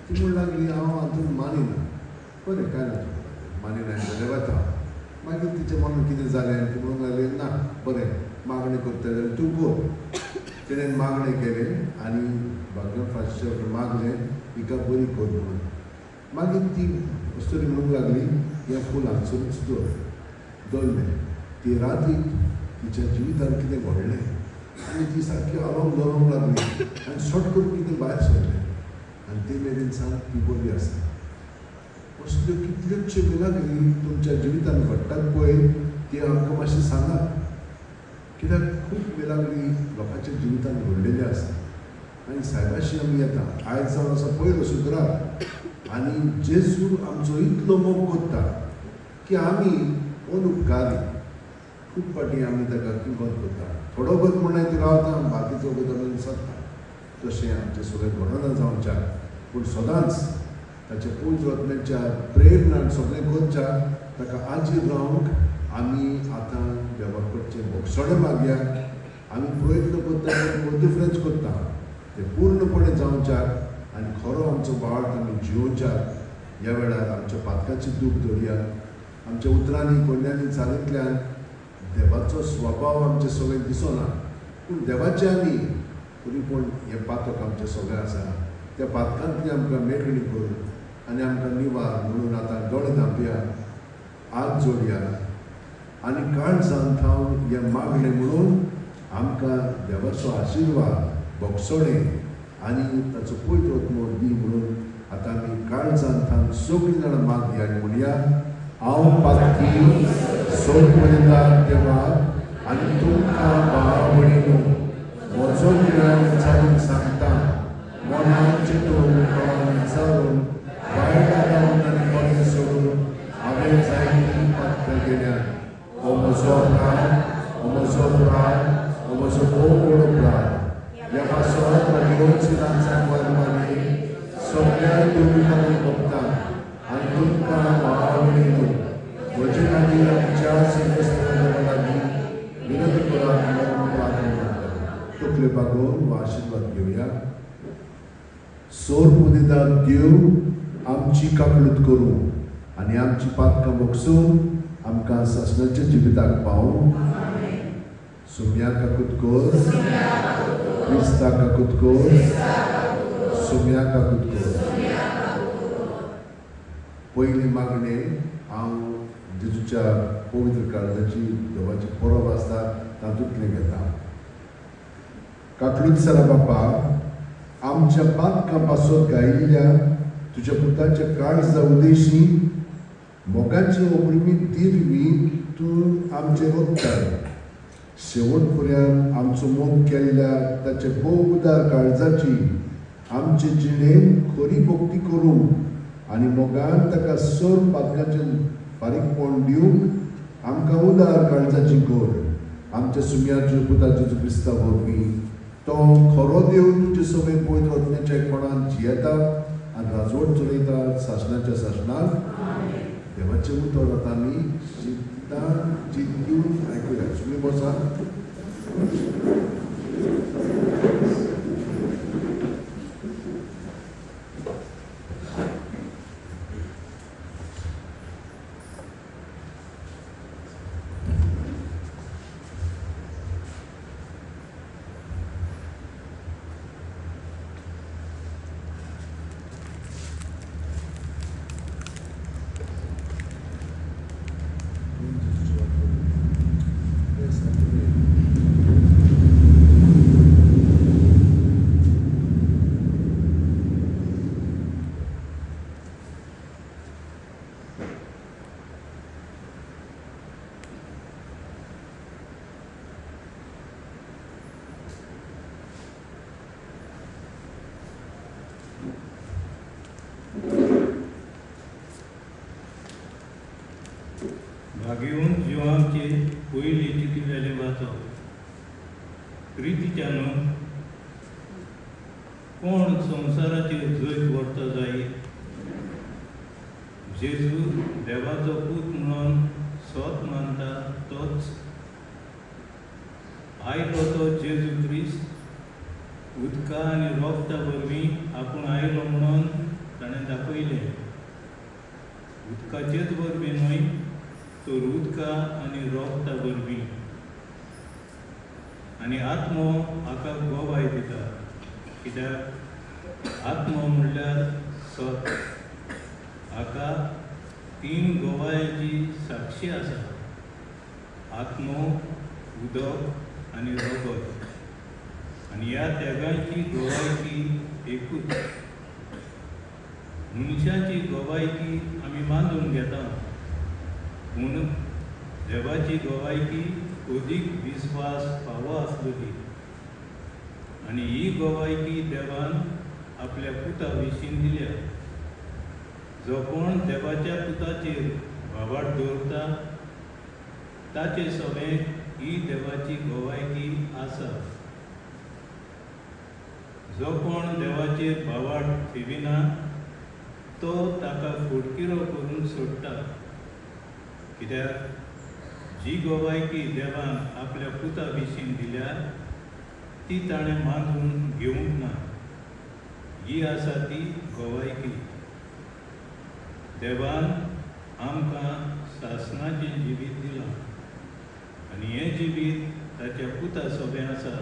ती म्हणून लागली हांव हातून मानिना. बरें, काय ना, मानिना जाल्यार वता. मागीर तिच्या मनान कितें जालें, ती म्हणूंक लागली, ना बरें, मागणें करता जाल्यार तूं कर. तिणें मागणें केलें आनी भाग्य फ्रांसीसा कडेन मागलें हिका बरी कर म्हणून. मागीर ती अस्तुरी म्हणूंक लागली, हें फूल हांगसरूच दवर. दवरलें. ती रातीक तिच्या जिवितान कितें घडलें आनी ती सारकी आलोंग धरूंक लागली आनी सट करून कितें भायर सरलें आनी ते मेरेन सावन ती बरी आसा. असल्यो कितल्योचश्यो मिलाग्री तुमच्या जिवितान घडटात पळय, त्यो आमकां मातशें सांगात, कित्याक खूब मिलाग्री लोकांच्या जिवितान घडलेल्यो आसा. आनी सायबाशी आमी येता. आयज जावन आसा पयलो शुक्रार आनी जेजू आमचो इतलो मोग करता की आमी अनुपकारी. खूब फावटी आमी ताका किंकोत करता, थोडो वगत म्हणल्यार ती रावता, बाकीचो वगत आमी विसरता. तशें आमचें सगळें घडना जावच्याक, पूण सदांच ताच्या पवित्र आत्म्याच्या प्रेरणान सगळें करच्याक ताका आजीर रावंक आमी आतां देवा कडचें भोगसणें मागया. आमी प्रयत्न करता, पूण डिफरन्स करता, ते पूर्णपणे जावच्याक आनी खरो आमचो बाळ आमी जियोवच्याक ह्या वेळार आमच्या पातकाची दूख धरया. आमच्या उतरांनी, कोन्यांनी, चालींतल्यान देवाचो स्वभाव आमचे सगळें दिसना, पूण देवाचें आमी तरी पूण हें पातक आमचें सगळें आसा. त्या पातकांतली आमकां मेकळी कर आनी आमकां निवार म्हणून आतां दोळे धांपया, हात जोडया आनी काळजान थावन हें मागणें म्हणून आमकां देवाचो आशिर्वाद, भोगसणें आनी ताचो पवित्र आत्मो दी म्हणून आतां आमी काळजान थावन सगळीं जाणां मागया आनी म्हणया, हांव पातकी सोड देवा आनी तुमकां भाव भयणीनो म्हजो गिराण चालून सांगता, मनान चिंतून, तोंडान विचारून, वायट रावन आनी बरें सोडून हांवें जायतीं पातकां केल्यात. हो म्हजो अपराध, हो म्हजो अपराध, हो म्हजो भोव व्हड अपराध. ह्या पासत म्हजी सांगवार मारी, सगळ्या देवतांनी भोगता आनी तुमकां भाव भयणीनो म्हजे खातीर आमच्या संकश्टां लागीं विनंती करात म्हणून प्रार्थना करता. तकल्यो बागोवन हो आशिर्वाद घेवया. सोर पुदेदार देव आमची काकळूत करूं आनी आमची पातकां भोगसून आमकां सासणाच्या जिविताक पावूं. सुम्या काकूत कर, क्रिस्ता काकूत कर, सुम्या काकूत कर. पयली मागणें हांव जेजूच्या पवित्र काळजाची देवाची परब आसता तातूंतलें घेता. काकळूत सरा बापा, आमच्या पातकां पासत गायिल्ल्या तुज्या पुताच्या काळजा उदेशी मोगाची अपरिमीत दिरवी तूं आमचेर ओत्ताय. शेवट पर्यंत आमचो मोग केल्ल्या ताचे भोव उदार काळजाची आमचे जिणेंत खरी भक्ती करूंक आनी मोगान ताका सर पातकाचें फारीकपण दिवंक आमकां उदार काळजाची कर. आमच्या सुम्याच्या पुता जेजू क्रिस्ता वरवीं. तो खरो देव तुजे सगळे पवित्र आत्म्याच्या एकपणान जियेता आनी राजवट चलयता सासणाच्या सासणाक. देवाचें उतर आतां आमी चिंतान चिंत दिवन आयकुया. तुमी बसा. भाग्यवंत जिवांचे पयले चितीवेलें वाचप. प्रितीच्यानो, कोण संवसाराचेर जैत व्हरता जायत? जेजू देवाचो पूत म्हणून सोत मानता तोच. आयलो तो जेजू क्रिस्त उदका आनी रोगता वरवीं आपूण आयलो म्हणून ताणें दाखयलें. उदकाचेच वरवीं न्हय, तर उदका आनी रोगता वरवीं. आनी आत्मो हाका गोवाय दिता, कित्याक आत्मो म्हणल्यार सत. हाका तीन गोवायाची साक्षी आसा, आत्मो, उदक आनी रगत, आनी ह्या तेगांयची गोवायकी एकूच. मनशाची गोवायकी आमी मानून घेता, पूण देवाची गोवायकी अदीक विस्वास फावो आसलेली. आनी ही गोवायकी देवान आपल्या पुता विशीं दिल्या. जो कोण देवाच्या पुताचेर भावार्थ दवरता ताचे सवें ही देवाची गोवायकी आसा. जो कोण देवाचेर भावार्थ ठेविना तो ताका फटकिरो करून सोडटा, कित्याक जी गोवायकी देवान आपल्या पुता विशीं दिल्या ती ताणें मानून घेवंक ना. ही आसा ती गोवायकी, देवान आमकां सासणाचें जिवीत दिलां आनी हें जिवीत ताच्या पुता सोबें आसा.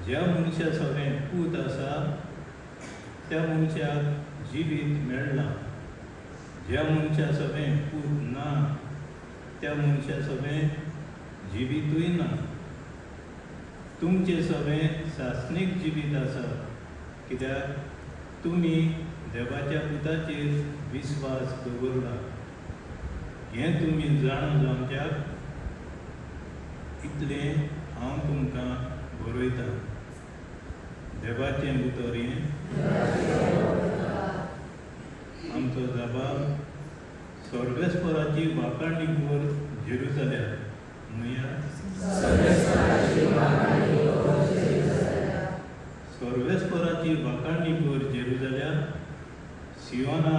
ज्या मनशा सोबें पूत आसा त्या मनशाक जिवीत मेळ्ळां. ज्या मनशा सोबें पूत ना त्या मनशा सोबें जिवीतूय ना. तुमचे सोबें सासणीक जिवीत आसा, कित्याक तुमी देवाच्या पुताचेर विस्वास दवरला. हें तुमी जाणा जावच्याक इतलें हांव तुमकां बरयतां. देवाचें उतर हें. आमचो जबाब सर्वेस्पराची वाखाणी कर जेरुजाल्या. म्हणया, सर्वेस्पराची वाखाणी कर जेरुजाल्या. सियोना,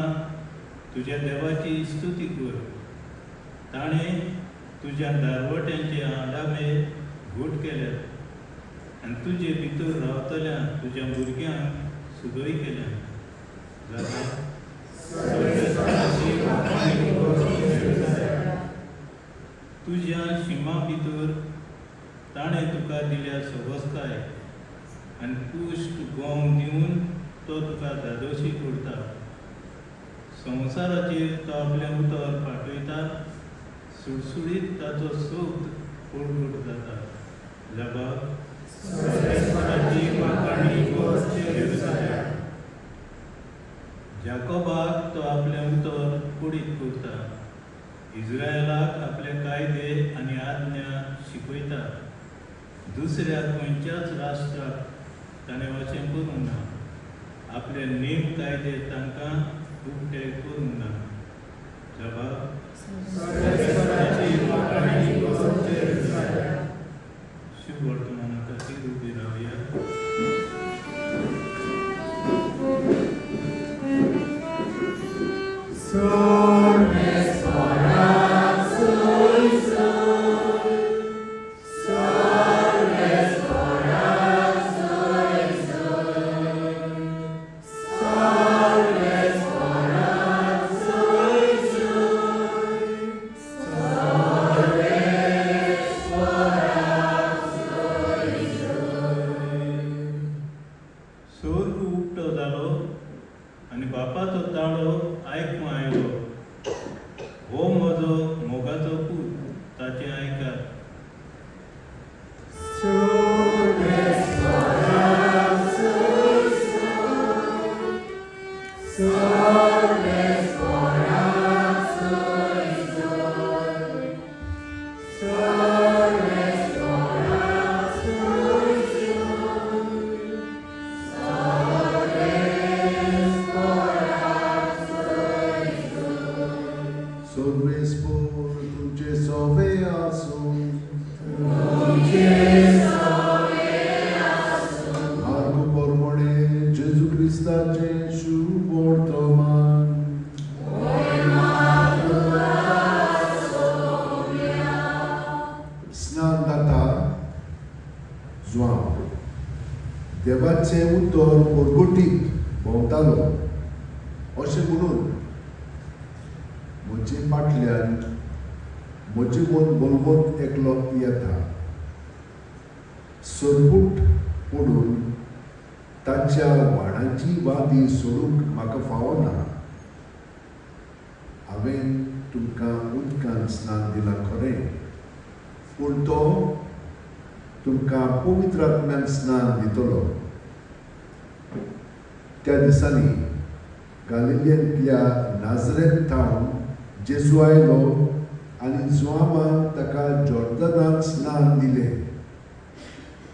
तुज्या देवाची स्तुती कर. ताणें तुज्या दारवट्यांचे आडामे घट केल्यात आनी तुजे भितर रावतल्या तुज्या भुरग्यांक सुदय केल्या. जाता. सर्वेस्पराची वाखाणी कर जेरुजाल्या. तुज्या शिमा भितर ताणें तुका दिल्या सवस्काय आनी पुश्ट गोंव दिवन तो तुका धादोशी करता. संवसाराचेर तो आपलें उतर पाठयता, सुडसुडीत ताचो शब्द परगट जाता. जबाब. सर्वेस्पराची वाखाणी कर जेरुजाल्या. जाकोबाक तो आपलें उतर कुडीत करता, इस्रायलाक आपले कायदे आनी आज्ञा शिकयता. दुसऱ्या खंयच्याच राष्ट्राक ताणें अशें करूंक ना, आपले नेम कायदे तांकां उक्ते करूंक ना. जबाब. सर्वेस्पराची वाखाणी कर जेरुजाल्या. शुभ वर्तमाना खातीर उबी रावया. सर्वेस्परा सुय सुय, सर्वेस्परा सुय सुय, सर्वेस्परा सुय सुय, सर्वेस्परा सुय सुय. सोर्ग उक्तो जालो आनी बापाचो ताळो आयकूं आयलो, हो म्हजो मोगाचो पूत, ताचें आयकात. सर्वेस्परा सुय सुय, सर्वेस्परा सुय सुय, सर्वेस्परा सुय सुय, सर्वेस्परा सुय सुय. सर्वेस्पर तुमचे सोबे आसूं. तुमचे सोबे आसूं. मार्कू प्रमाणे जेजू क्रिस्ताचें शुभ वर्तमान. होय तुका स्नान दाता जुआंव देवाचें उतर परगटीत भोंवतालो. अशें म्हणून म्हजे फाटल्यान म्हजें मन बलवंत एकलो येता, सरबूट पडून ताच्या व्हाणाची वादी सोडूंक म्हाका फावना. हांवें तुमकां उदकान स्नान दिलां खरें, पूण तो तुमकां पवित्र आत्म्यान स्नान दितलो. त्या दिसांनी गालिलियेंतल्या नाजरेत थावन जेजू आयलो आनी जुवामान ताका जॉर्दनान स्नान दिलें.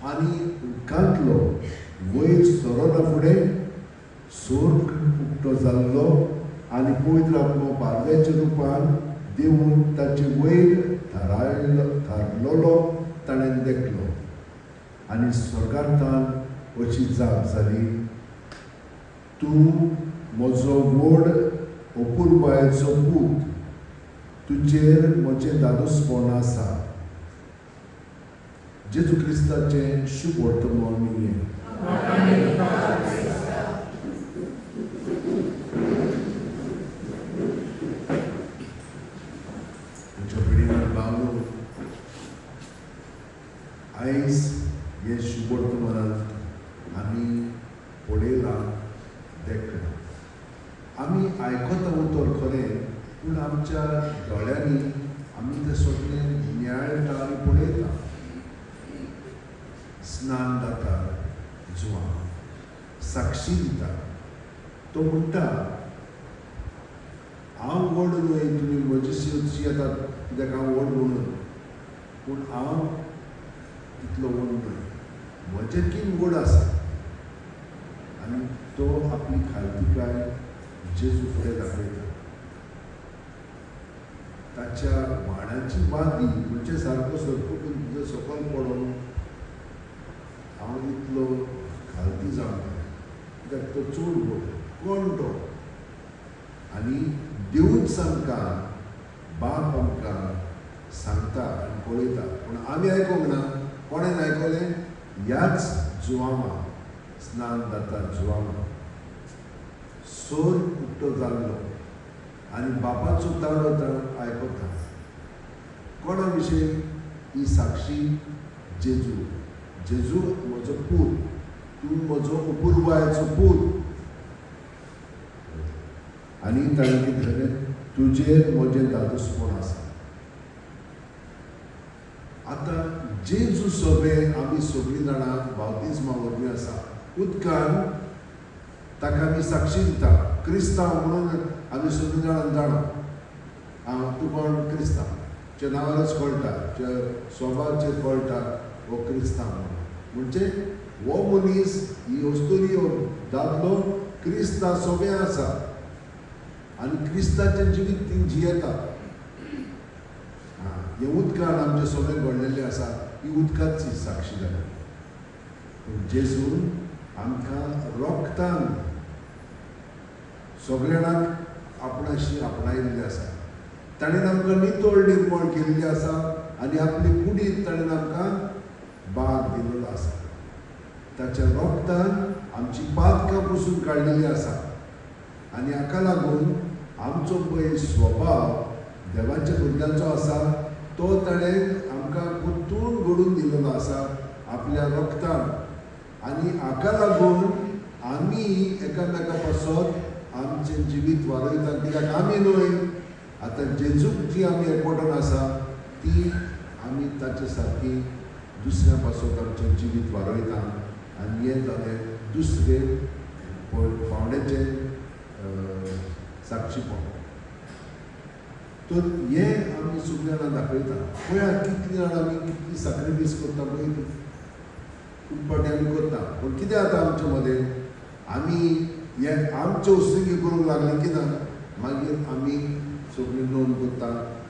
आनी उदकांतलो वयर सरना फुडें स्वर्ग उक्तो जाल्लो आनी पवित्र आत्मो पारव्याच्या रुपान देवून ताचे वयर थारलोलो ताणें देखलो. आनी स्वर्गार्थान अशी जाप जाली, तूं म्हजो व्हड अपुरबायेचो पूत, तुजेर म्हजें दादोसपण आसा. जेजू क्रिस्ताचें शुभ वर्तमान हें. आमच्या पिढीन बावलो आयज हे शुभ वर्तमानांत आमी पळयलां, देखलां. आमी आयकता उतर खरें, पूण आमच्या दोळ्यांनी आमी तें सगळें नियाळटा आनी पळयता. स्नान जाता जुवान साक्षी दिता, तो म्हणटा हांव व्हड न्हय, तुमी म्हजी शिवची येतात कित्याक हांव व्हड म्हणून, पूण हांव तितलो व्हड न्हय, म्हजें किन व्हड आसा. आनी तो आपली खालतीकाय जेजू फुडें दाखयता. ताच्या व्हाणाची वादी म्हणजे सारको सरको सकयल पडोन हांव इतलो खालती जावंक जाय, कित्याक तो चड व्हड. कोण तो? आनी देवूच आमकां, बाप आमकां सांगता आनी पळयता, पूण आमी आयकोंक ना. कोणें आयकलें? ह्याच जुवामा, स्नान जाता जुवामा. सोर उक्तो जाल्लो आनी बापाचो ताळो ताणो आयकता. कोणा विशयी ही साक्षी? जेजू. जेजू म्हजो पूत, तूं म्हजो अपुरबायेचो पूत. आनी ताणें कितें सांगलें? तुजेर म्हजें दादोसपण आसा. आतां जेजू सगळे आमी सगळीं जाणां बाप्तिज्मा वरवीं आसा, उदकान ताका आमी साक्षी दिता, क्रिस्तांव म्हणून आमी सगळीं जाणां जाणा. हांव तूं कोण? क्रिस्तांव. च्या नांवारच कळटा, च्या स्वभावाचेर कळटा हो क्रिस्तांव म्हणून. म्हणजे हो मनीस, ही अस्तुरी, हो दादलो क्रिस्ता सोबें आसा आनी क्रिस्ताचें जिवीत ती जियेता. हें उदकान आमचें सोबें घडलेलें आसा, ही उदकाची साक्षी जाली. पूण जेजून आमकां रोगतान सगळ्या जाणांक आपणाशी आपणायिल्लें आसा. ताणें आमकां नितळ निर्मळ केल्ली आसा आनी आपली कुडींत ताणें आमकां बाग दिल्लो आसा. ताच्या रोगतान आमची पातकां पुसून काडलेली आसा आनी हाका लागून आमचो पळय स्वभाव देवाच्या भुरग्यांचो आसा तो ताणें आमकां परतून घडून दिल्लो आसा आपल्या रोगतान. आनी हाका लागून आमी एकामेका पासत आमचें जिवीत वाडयता, कित्याक आमी न्हय, आतां जेजूक जी आमी एकवटान आसा ती आमी ताचे सारकी दुसऱ्या पासत आमचें जिवीत वाडयता. आनी हें जालें दुसरें पावंड्याचें साक्षीपण. तर हें आमी सगळीं जाणां दाखयता. पळया कितलीं जाणां आमी कितली साक्रिफीस करता पळय, खूब फावटी आमी करता. पूण कितें जाता आमचे मदें, आमी हे आमचे वस्तुंगी करूंक लागले की ना, मागीर आमी सगळीं नोंद करता,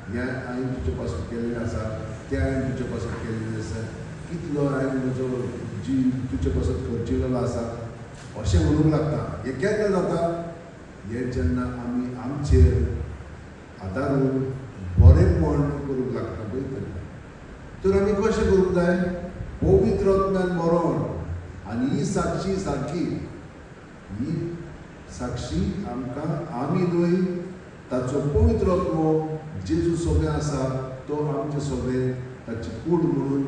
हें हांवें तुजे पासून केल्लें आसा, तें हांवें तुजे पासून केल्लें आसा, कितलो हांवें म्हजो जीव तुजे पासून खर्चिलेलो आसा, अशें म्हणूंक लागता. हें केन्ना जाता? हें जेन्ना आमी आमचेर आदारून बरेंपण करूंक लागता पळय तेन्ना. तर आमी कशें करूंक जाय? पवित्र आत्म्यान मरण. आनी ही साक्षी सारकी, ही साक्षी आमकां आमी न्हय, ताचो पवित्र आत्मो जेजू सोबें आसा तो आमचे सगळे ताची कूड म्हणून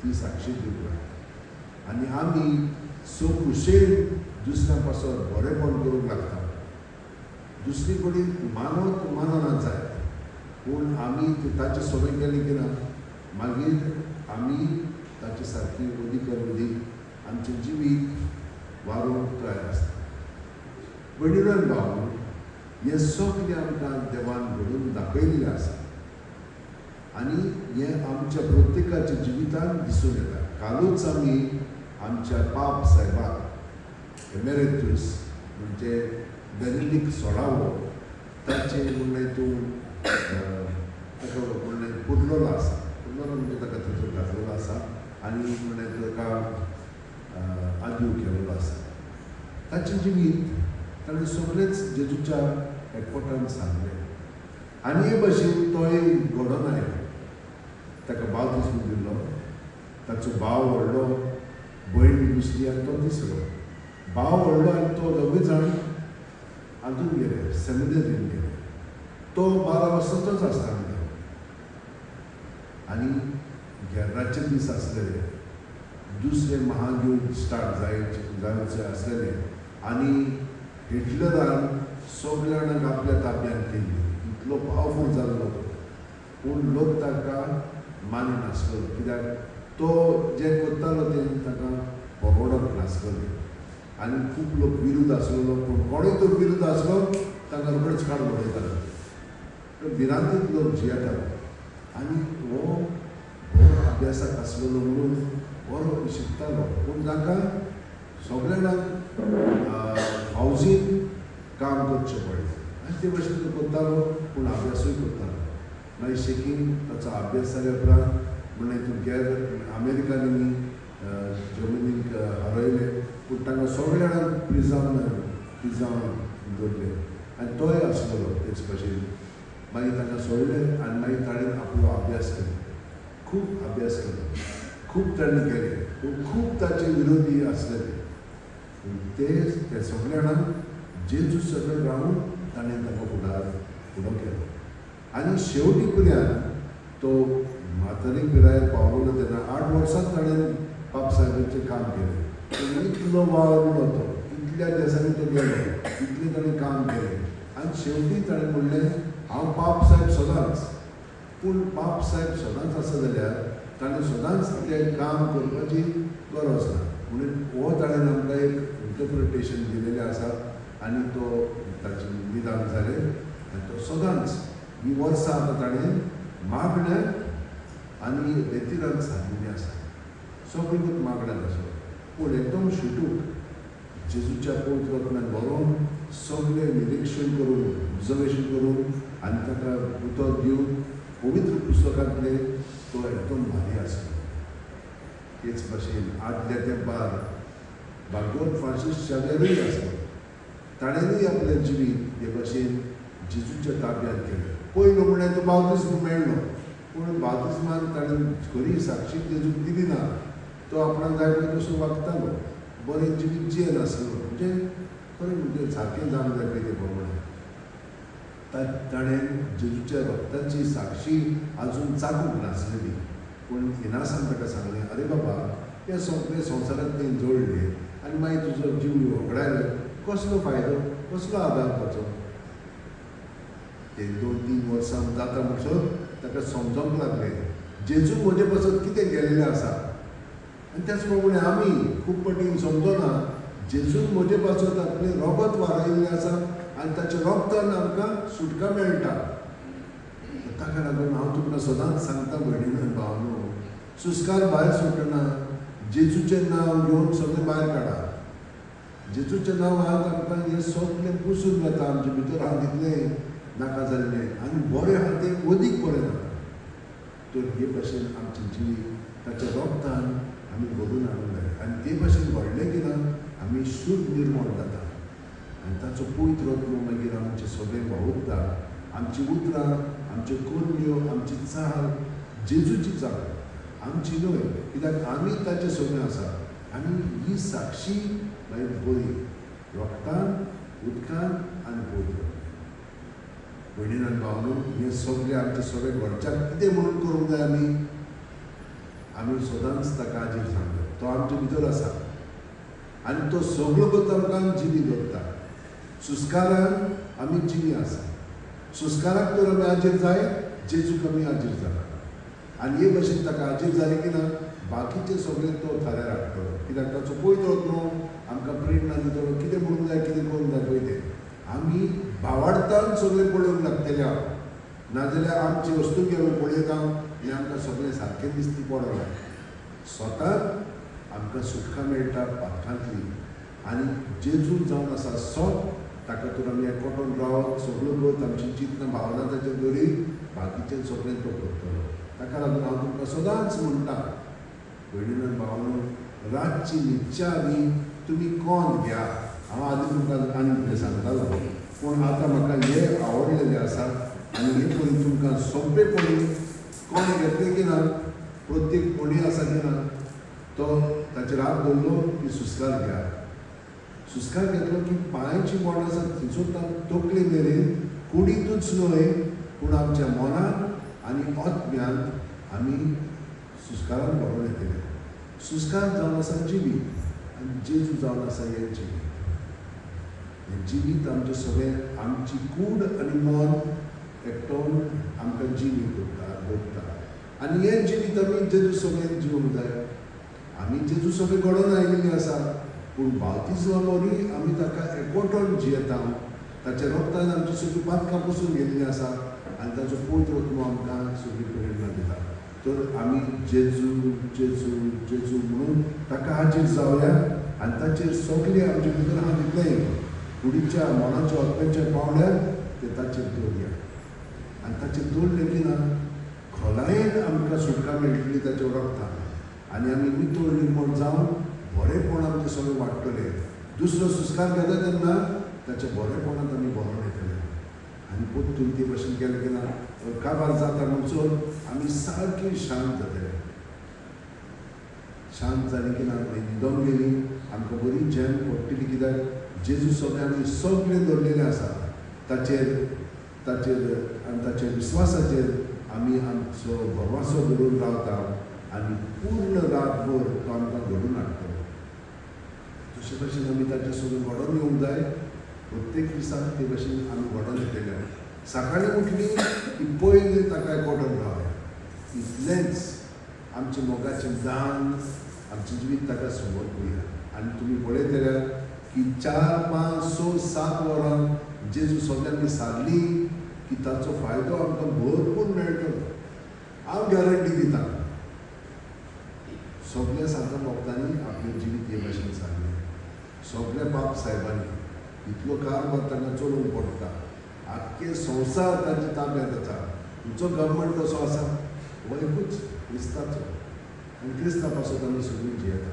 ती साक्षी दिवंक लागता आनी आमी सो खुशेन दुसऱ्या पासत बरेंपण करूंक लागता. दुसरी कडेन मानत मानना जायत, पूण आमी ताचे सगळें केलें की ना मागीर आमी ताचे सारकी अदीक अदीक आमचें जिवीत वारोवंक तयार आसता. भयणीनो आनी भावांनो, हें सगळें आमकां देवान घडोवन दाखयल्लें आसा आनी हें आमच्या प्रत्येकाच्या जिवितांत दिसून येता. कालूच आमी आमच्या पाप साहेबाक एमेरेतूस म्हणजे बेनेडीक सोळावो ताचें म्हणणें तूं ताका म्हणणें पुरलेलो आसा, पुरलेलो म्हणजे ताका थंयसर घातलेलो आसा आनी म्हणणें ताका आदीव केलेलो आसा. ताचें जिवीत ताणें सगळेंच जेजूच्या एकवटान सांगलें आनी हे भशेन तोय घडोवन आयलो. ताका बावतिस्म दिल्लो, ताचो भाव व्हडलो, भयण दुसरी आनी तो तिसरो. भाव व्हडलो आनी तो दोगूय जाण हातून गेले, सेमिनरीन गेले. तो 12 वर्सांचोच आसतना गेलो आनी गेर्राचे दीस आसलेले, दुसरें महायुद्ध स्टार्ट जायचे आसलेले आनी हिटलरान सगल्या जाणांक आपल्या ताब्यांत केल्ली. इतलो पावरफूल जाल्लो तो, पूण लोक ताका मानिनासलो कित्याक तो जें करतालो तें ताका परवडत नासलेलें आनी खूब लोक विरुद्ध आसलेलो, पूण कोणूय तर विरुद्ध आसलो तांकां रोखडेच काडून उडयताले. भिरांतीत लोक जियेताले आनी हो बरो अभ्यासाक आसलेलो म्हणून बरो शिकतालो, पूण तांकां सगल्या जाणांक हावजीन काम करचें पडलें आनी ते भशेन तो करतालो, पूण अभ्यासूय करतालो. मागीर शेकीन ताचो अभ्यास जाल्या उपरांत म्हणलें तूं गेर अमेरिकांनी जर्मनीक हरयलें, पूण तांकां सगल्या जाणांक प्रिजांव दवरले आनी तोय आसलेलो तेच भशेन. मागीर तांकां सोडलें आनी मागीर ताणें आपलो अभ्यास केलो, खूब अभ्यास केलो, खूब ताणें केलें, पूण खूब ताचे विरोधी आसलेले, पूण ते ते सगल्या जाणांक जेजू सगळे रावून ताणें ताका फुडो केलो आनी शेवटी पर्यंत तो म्हातारी पिरायेर पावलो तेन्ना 8 वर्सां ताणें पाप साहेबाचें काम केलें. पूण इतलो वावरलो तो, इतल्या देसांनी तो गेलो, इतलें ताणें काम केलें आनी शेवटी ताणें म्हणलें हांव पाप साहेब सदांच. पूण पाप साहेब सदांच आसा जाल्यार ताणें सदांच तें काम करपाची गरज ना, म्हणून हो ताणें आमकां एक इंटरप्रिटेशन दिलेलें आसा आनी तो ताचें निदान जालें आनी तो सदांच ही वर्सां आतां ताणें मागण्यांत आनी रेतिरान सारिल्लीं आसा. सगळीकूच मागण्यांत आसलो, पूण एकदम शिटूक जेजूच्या पवित्र आत्म्यान बरोवन सगळें निरिक्षण करून ऑब्जर्वेशन करून आनी ताका उतर दिवन पवित्र पुस्तकांतले तो एकदम भारी आसलो. तेच भाशेन आदल्या तेंपार भागवत फ्रांसीस शावेरूय आसलो, ताणेंय आपलें जिवीत हे भाशेन जेजूच्या ताब्यांत केलें. पयलो म्हणल्यार तो बावतिस्म मेळ्ळो, पूण बावतिस्मान ताणें खरी साक्षी जेजूक दिली ना. तो आपणाक जाय पळय तसो वागतालो, बरें जिवीत जियेनासलो, म्हणजे खरें म्हणजे सारकें जावंक जाय पळय ते प्रमाणे. ताणें जेजूच्या रक्ताची साक्षी आजून चाकूंक नासलेली, पूण इनासान ताका सांगलें, अरे बाबा हे सगळे संवसारांत जोडले आनी मागीर तुजो जीव वगडायलो, कसलो फायदो, कसलो आदार ताचो. ते 2-3 वर्सां जाता म्हणसर ताका समजोंक लागलें जेजू म्हजे पासत कितें गेल्लें आसा. आनी त्याच प्रमाणे आमी खूब फावटी समजना जेजून म्हजे पासत आपलें रोगत वारयल्लें आसा आनी ताच्या रोगतान आमकां सुटका मेळटा. ताका लागून हांव तुमकां सदांच सांगता भयणीनो आनी भावांनो, सुस्कार भायर सोडटना जेजूचें नांव घेवन सगळें भायर काडा. जेजूचें नांव आज आमकां हें सगळें पुसून वता, आमचे भितर आहा तितलें नाका जाल्लें आनी बरें आहा तें अदीक बरें जाता. तर हे भाशेन आमचें जिवीत ताच्या रोगतान आमी घडून हाडूंक जाय आनी ते भाशेन घडलें की ना आमी शुद्ध निर्मळ जाता आनी ताचो पवित्र आत्मो मागीर आमचें सगळें वावुरता. आमचीं उतरां, आमच्यो करण्यो, आमची चाल जेजूची चाल, आमची न्हय, कित्याक आमी ताचे सगळें आसा. आनी ही साक्षी मागीर बरी रोगतान, उदकान आनी पवित्र. भयणीन आनी भावानू, हें सगळें आमचें सगळें घरच्याक कितें म्हणून करूंक जाय आमी? आमी सदांच ताका आजीर सांगता, तो आमचे भितर आसा आनी तो सगळो करता, आमकां जिवी दवरता. सुस्कारान आमी जिवी आसा. सुस्काराक तर आमी आजीर जाय, जेजूक आमी आजीर जाला. आनी हे भशेन ताका आजीर जालें की ना, बाकीचें सगळें तो थाऱ्यार हाडटलो, कित्याक ताचो पयलो न्हू आमकां प्रेरणा दितलो कितें म्हणूंक जाय, कितें करूंक जाय. पळय तें आमी भावार्थान सगळें पळोवंक लागतले. हांव नाजाल्यार आमची वस्तू आमी पळयता आनी आमकां सगळें सारकें दिसती पडना. स्वताक आमकां सुटका मेळटा पातकांतली. आनी जेजू जावन आसा सत, ताका तर आमी एकवटून रावत सगळ्यो गोत आमची चिंतना भावना ताचेर दवरीत, बाकीचें सगळें तो करतलो. ताका लागून हांव तुमकां सदांच म्हणटा, भयणीन भावानू, रातची न्हिदच्या आदीं तुमी कोंद घ्या. हांव आदीं तुमकां आनी कितें सांगतालो, पूण आतां म्हाका हें आवडलेलें आसा. आनी हे पळय, तुमकां सोंपेपणी कोण घेतलें की ना, प्रत्येक कोणी आसा की ना, तो ताचेर हात दवरलो की सुस्कार घ्या. सुस्कार घेतलो की पांयाची बोटां आसा थंयसर तकले मेरेन, कुडींतूच न्हय पूण आमच्या मनांत आनी आत्म्यांत आमी सुस्कारान भरोन येतले. सुस्कार जावन आसा जिवीत आनी जेजू जावन आसा हें जिवीत. हें जिवीत आमचें सगळें, आमची कूड आनी मन एकटोवन आमकां जिवी करता, दवरता. आनी हें जिवीत आमी जेजू सगळें जिवंक जाय. आमी जेजू सगळें घडोवन आयिल्ली आसा, पूण बावतिज्मा वरवीं आमी ताका एकवटोन जियेता. ताच्या रोगतान आमची सगळीं पातकां पुसून गेल्लीं आसा आनी ताचो पवित्र आत्मो आमकां सगळी प्रेरणा दिता. तर आमी जेजू जेजू जेजू म्हणून ताका हाजीर जावया आनी ताचेर सगळें आमचे भितर आहा तितलेंय कुडीच्या, मनाच्या, आत्म्याच्या पावंड्यार ते ताचेर दवरया. आनी ताचेर दवरलें की ना, खोलायेन आमकां सुटका मेळटली ताच्या रोगतान आनी आमी नितळ निर्मळ जावन बरेपण आमचें सगळें वाडटलें. दुसरो सुस्कार घेता तेन्ना ताच्या बरेपणांत आमी भरोन येतले. आनी परतून ते भशेन केलें की ना, काबार जाता म्हणसर आमी सारकी शांत जातले. शांत जाली की ना, मागीर न्हिदोंक गेली, आमकां बरी झेम पडटली, कित्याक जेजू सगळें आमी सगळें दवरलेलें आसा ताचेर. ताचेर आनी ताच्या विस्वासाचेर आमी आमचो भरवंसो दवरून रावता आनी पूर्ण रातभर तो आमकां घडून हाडटलो. तशे भशेन आमी ताचे सगळें घडोवन येवंक जाय. प्रत्येक दिसाक ते भशेन आमी घडोवन येतले. सकाळीं उठली की पयलीं ताका एकवटून रावया. इतलेंच आमचें मोगाचें दान, आमचें जिवीत ताका समर्पुया. आनी तुमी पळयतले की 4, 5, 6, 7 वरां जेजू सगळ्यांनी सारली की ताचो फायदो आमकां भरपूर मेळटलो. हांव गॅरंटी दिता, सगल्या सांता भक्तांनी आपलें जिवीत हे भाशेन सारलें. सगल्या बाप सायबांनी इतलो कारभार तांकां चलोवंक पडटा, आख्खे संवसार तांच्या ताब्यांत आसा. खंयचो गव्हर्मेंट तसो आसा? हो एकूच क्रिस्ताचो आनी क्रिस्ता पासत आमी सगळीं जियेता.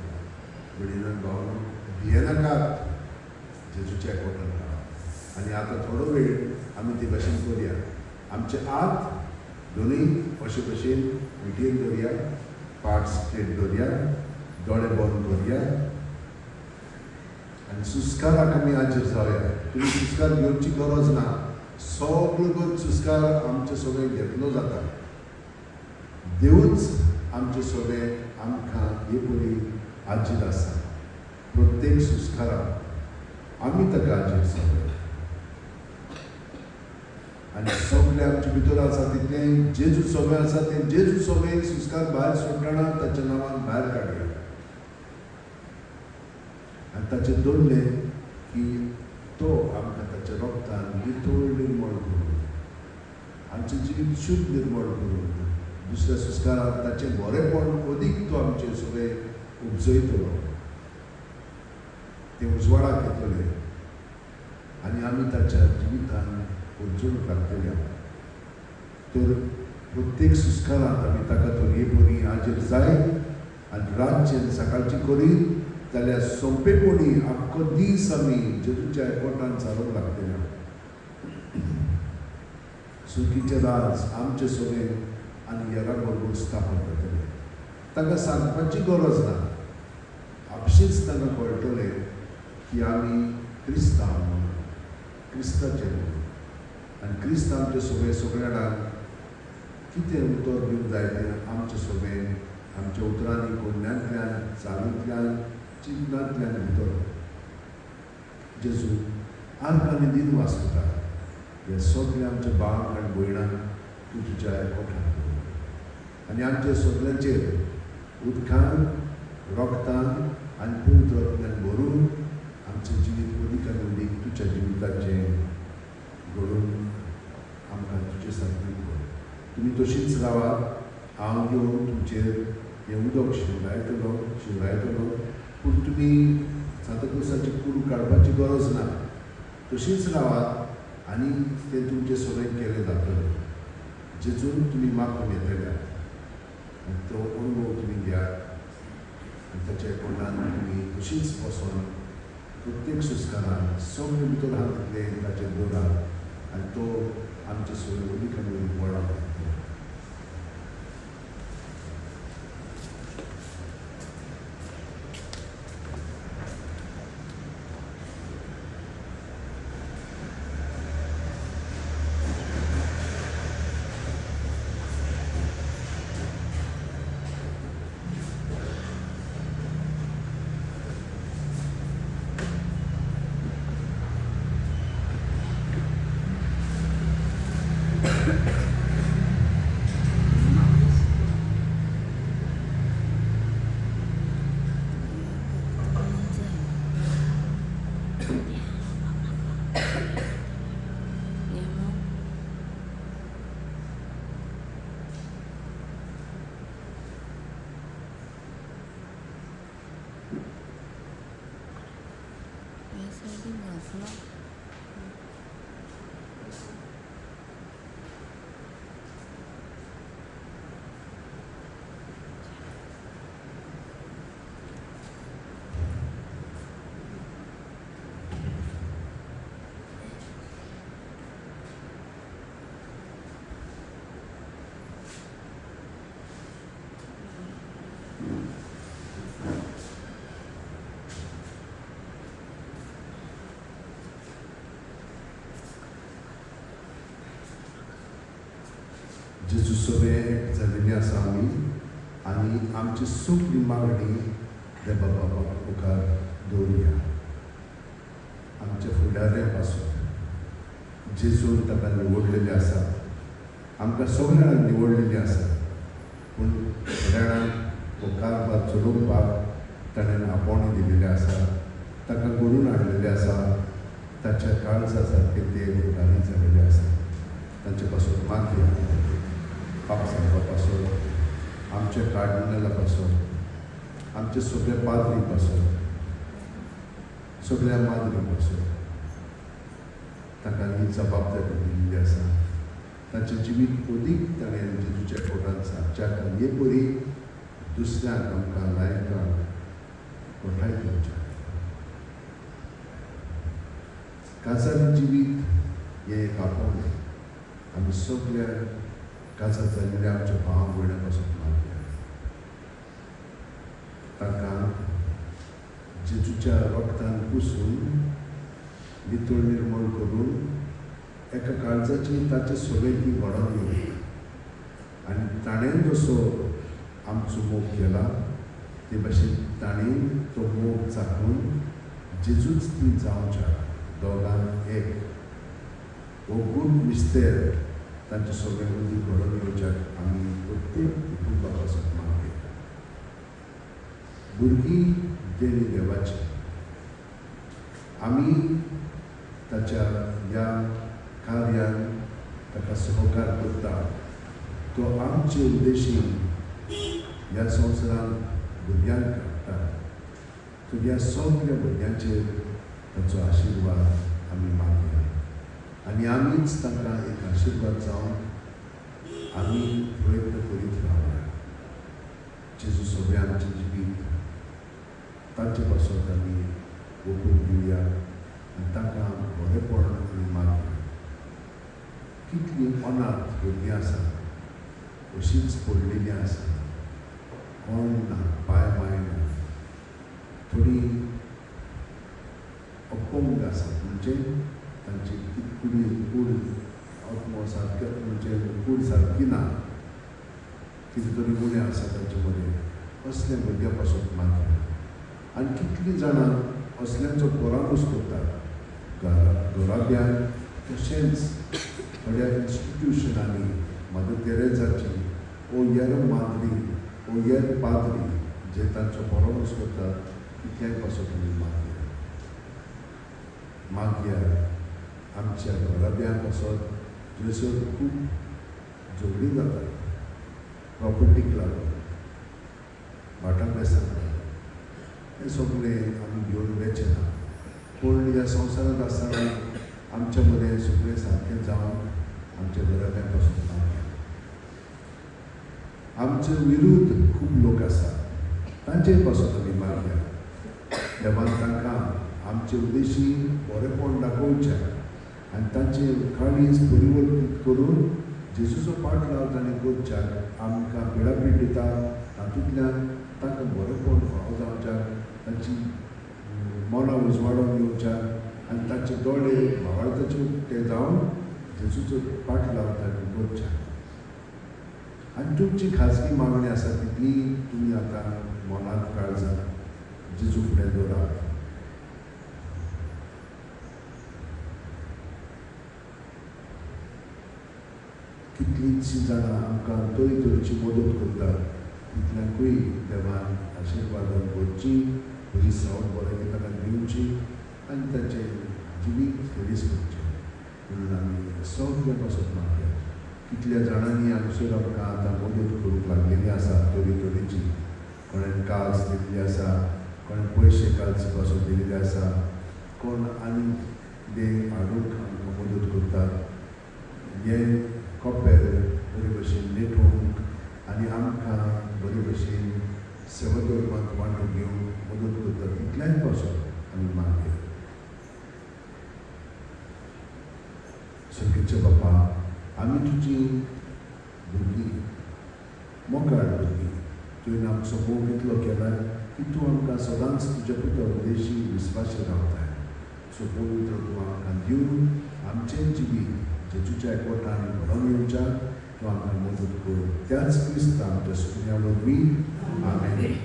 भयणीन भावानो, भियेनाकात, जेजूच्या एकवटान रावा. आनी आतां थोडो वेळ आमी ते भाशेन करुया. आमचे हात दोनूय अशे भशेन मिटयेन दवरया, पाट स्ट्रेट दवरया, दोळे बंद करुया आनी सुस्काराक आमी हाजीर जावया. तुमी सुस्कार घेवची गरज ना, सगळो सुस्कार आमचे सगळे घेतलो जाता. देवूच आमचे सगळे आमकां हे परी हाजीर आसा. प्रत्येक सुस्काराक आमी ताका हाजीर जावया आनी सगळे आमचे भितर आसा तितलें जेजू सगळें आसा तें जेजू सगळें सुस्कार भायर सोडटना ताच्या नांवान भायर काडया. आनी ताचें दवरलें की तो आमकां ताच्या रोगतान नितळ निर्मळ करून, आमचें जिवीत शुद्ध निर्मळ करून, दुसऱ्या सुस्कारात ताचें बरेपण अदीक तो आमचें सगळें उपजयतलो, तें उजवाडाक येतलें आनी आमी ताच्या जिवितान पुंजोवंक लागतले. तर प्रत्येक सुस्कारांत आमी ताका तर बरी हाजीर जाय आनी रातचें आनी सकाळचें करीत जाल्यार सोंपेपणी आख्खो दीस आमी जेजूच्या एकवटान सारोवंक लागतले. सुखीचें राज आमचे सगळें आनी हेरां बरोबर स्थापन जातलें. तांकां सांगपाची गरज ना, आपशींच तांकां कळटलें की आमी क्रिस्तांव म्हणून, क्रिस्ताचे म्हणून. आनी क्रिस्त आमचे सगळे सगळ्या जाणांक कितें उतर दिवंक जाय तें आमचे सगळें आमच्या उतरांनी, कोडण्यांतल्यान, चालींतल्यान, चिंतनांतल्यान भितर. जेजू आमकां आनी दिनवास करता. हे सगळे आमच्या भावांक आनी भयणांक तूं तुज्या एकवटान दवर आनी आमच्या सगळ्यांचेर उदकान, रोगतान आनी पवित्र आत्म्यान भरून आमचें जिवीत अदीक आनी अदीक तुज्या जिविताचें घडोवन आमकां तुजे सारकें कर. तुमी तशीच रावात. हांव येवन तुमचेर हें उदक शिंवरायतलो शिंवरायतलो, पूण तुमी सांताक्रुजाची कुरू काडपाची गरज ना. तशीच रावात आनी तें तुमचें सगळें केलें जातलें, जेजून तुमी मागून येतले आनी तो अणभव तुमी घेयात आनी ताच्या एकवटान तुमी तशीच बसोन प्रत्येक संस्कारान सगळे भितर आहा तितलें ताचेर दवरात आनी तो आमचे सगळे अदीक आनी अदीक व्हडा करतलो. जेजू सगळे एक जाल्लेली आसा आमी आनी आमची सगळी मागणी देवा बाबा मुखार दवरुया. आमच्या फुडाऱ्या पासून जेजून ताका निवडलेले आसा, आमकां सगळ्या जाणांक निवडलेली आसा, पूण थोड्या जाणांक तो कारभार चलोवपाक ताणें आपोवणें दिलेलें आसा, ताका घडोवन हाडलेलें आसा, ताच्या काळजा सारके ते फुडारी जालेले आसा. तांचे पासून मागया पाप साहेबा पासून, आमच्या कार्डिनला पासून, आमच्या सगळ्या पाद्री पासून, सगळ्या माद्री पासून ताका ही जबाबदारी दिल्ली आसा. ताचें जिवीत अदीक ताणें जेजूच्या पोटान सारच्या हे परी दुसऱ्यांक आमकां लायकांक कोठाय दिवच्या. काजारी जिवीत हें एक आपोवणें. आमी सगळ्या काजार जाल्ल्या आमच्या भाव भयणां पासून मागया तांकां जेजूच्या रोगतान पुसून नितळ निर्मळ करून एका काळजाची ताचे सगळे ती घडोवन येवं आनी ताणें जसो आमचो मोग केला ते भाशेन ताणें तो मोग चाखून जेजूच ती जावच्या दोगांक एक हो गूढ मिस्तेर तांचे सगळे मदीं घडोवन येवच्याक आमी प्रत्येक कुटुंबा पासून मागया. भुरगीं देणी देवाची, आमी ताच्या ह्या कार्यान ताका सहकार करता. तो आमचे उद्देशीन ह्या संवसारांत भुरग्यांक हाडटा. तर ह्या सगळ्या भुरग्यांचेर ताचो आशिर्वाद आमी मागया आनी आमीच तांकां एक आशिर्वाद जावन आमी प्रयत्न करीत रावया. जेजू सगळें आमचें जिवीत तांचे पासून आमी ओंपून दिवया आनी तांकां बरेपण आमी मागया. कितलीं अनाथ भुरगीं आसा, अशींच पडलेलीं आसा, कोण ना, पांय माय ना, थोडीं अपंग आसात, म्हणजे तांची कुडी कूड आत्मो सारकें म्हणजे कूड सारकी ना, कितें तरी उणें आसा तांचे मदें, असल्या भुरग्यां पासून मागया. आनी कितलीं जाणां असल्यांचो परामूस करतात घराब्यान, तशेंच थोड्या इन्स्टिट्युशनांनी मदर तेरेजाची ओ यर माद्री ओ यर पाद्री जे तांचो परामूस करतात, तितल्याय पासून तुमी मागया. मागया आमच्या घराब्यां पासत जंयसर खूब झगडीं जातात प्रॉपर्टीक लागून, भाटां बेसांक लागून, हें सगळें आमी घेवन वेचें ना, पूण ह्या संवसारांत आसतना आमच्या मदें सगळें सारकें जावन आमच्या घराब्यां पासून मागया. आमचे विरुद्ध खूब लोक आसात, तांचे पासून आमी मागया. देवान तांकां आमचे उद्देशी बरेपण दाखोवचें आनी तांचे काळीज परिवर्तीत करून जेजूचो पाटलाव तांणी करच्याक आमकां पिडापीड दिता, तातूंतल्यान तांकां बरेपण फावो जावच्याक, तांची मनां उजवाडोवन येवच्याक आनी तांचे दोळे भावार्थाचे उक्ते जावन जेजूचो पाटलाव तांणी करच्याक. आनी तुमची खाजगी मागणी आसा तितली तुमी आतां मनांत काळजांत जेजू फुडें दवरात. कितलींशीं जाणां आमकां तरेतरेची मदत करतात, तितल्यांकूय देवान आशिर्वादान भरची, बरी सावट बरें ताका दिवची आनी ताचें जिवीत फेरीस करचें म्हणून आमी सगळ्या पासून मागया. कितल्या जाणांनी हांगसर आमकां आतां मदत करूंक लागलेली आसा तरेतरेची, कोणें काल्स दिल्ली आसा, कोणें पयशे काल्स पासून दिल्ले आसा, कोण आनी कितें हाडूंक आमकां मदत करतात. हें कपेल बरे भशेन नेटोवंक आनी आमकां बरे भशेन सेवा धर्मांत वांटून घेवंक मदत करतात, तितल्याय पासून आमी मागया. सर्गेच्या बापा, आमी तुजी भुरगीं, मोगाळ भुरगीं, तुवें आमचो मोग इतलो केला की तूं आमकां सदांच तुज्या पुता उद्देशी विस्वाशी रावताय. सो पवित्र तूं आमकां दिवन आमचें जिवीत जेजूच्या एकवटान घडोवन येवच्याक तूं आमकां मदत कर. त्याच क्रिस्ता आमच्या सुन्या वरवीं, आमेन.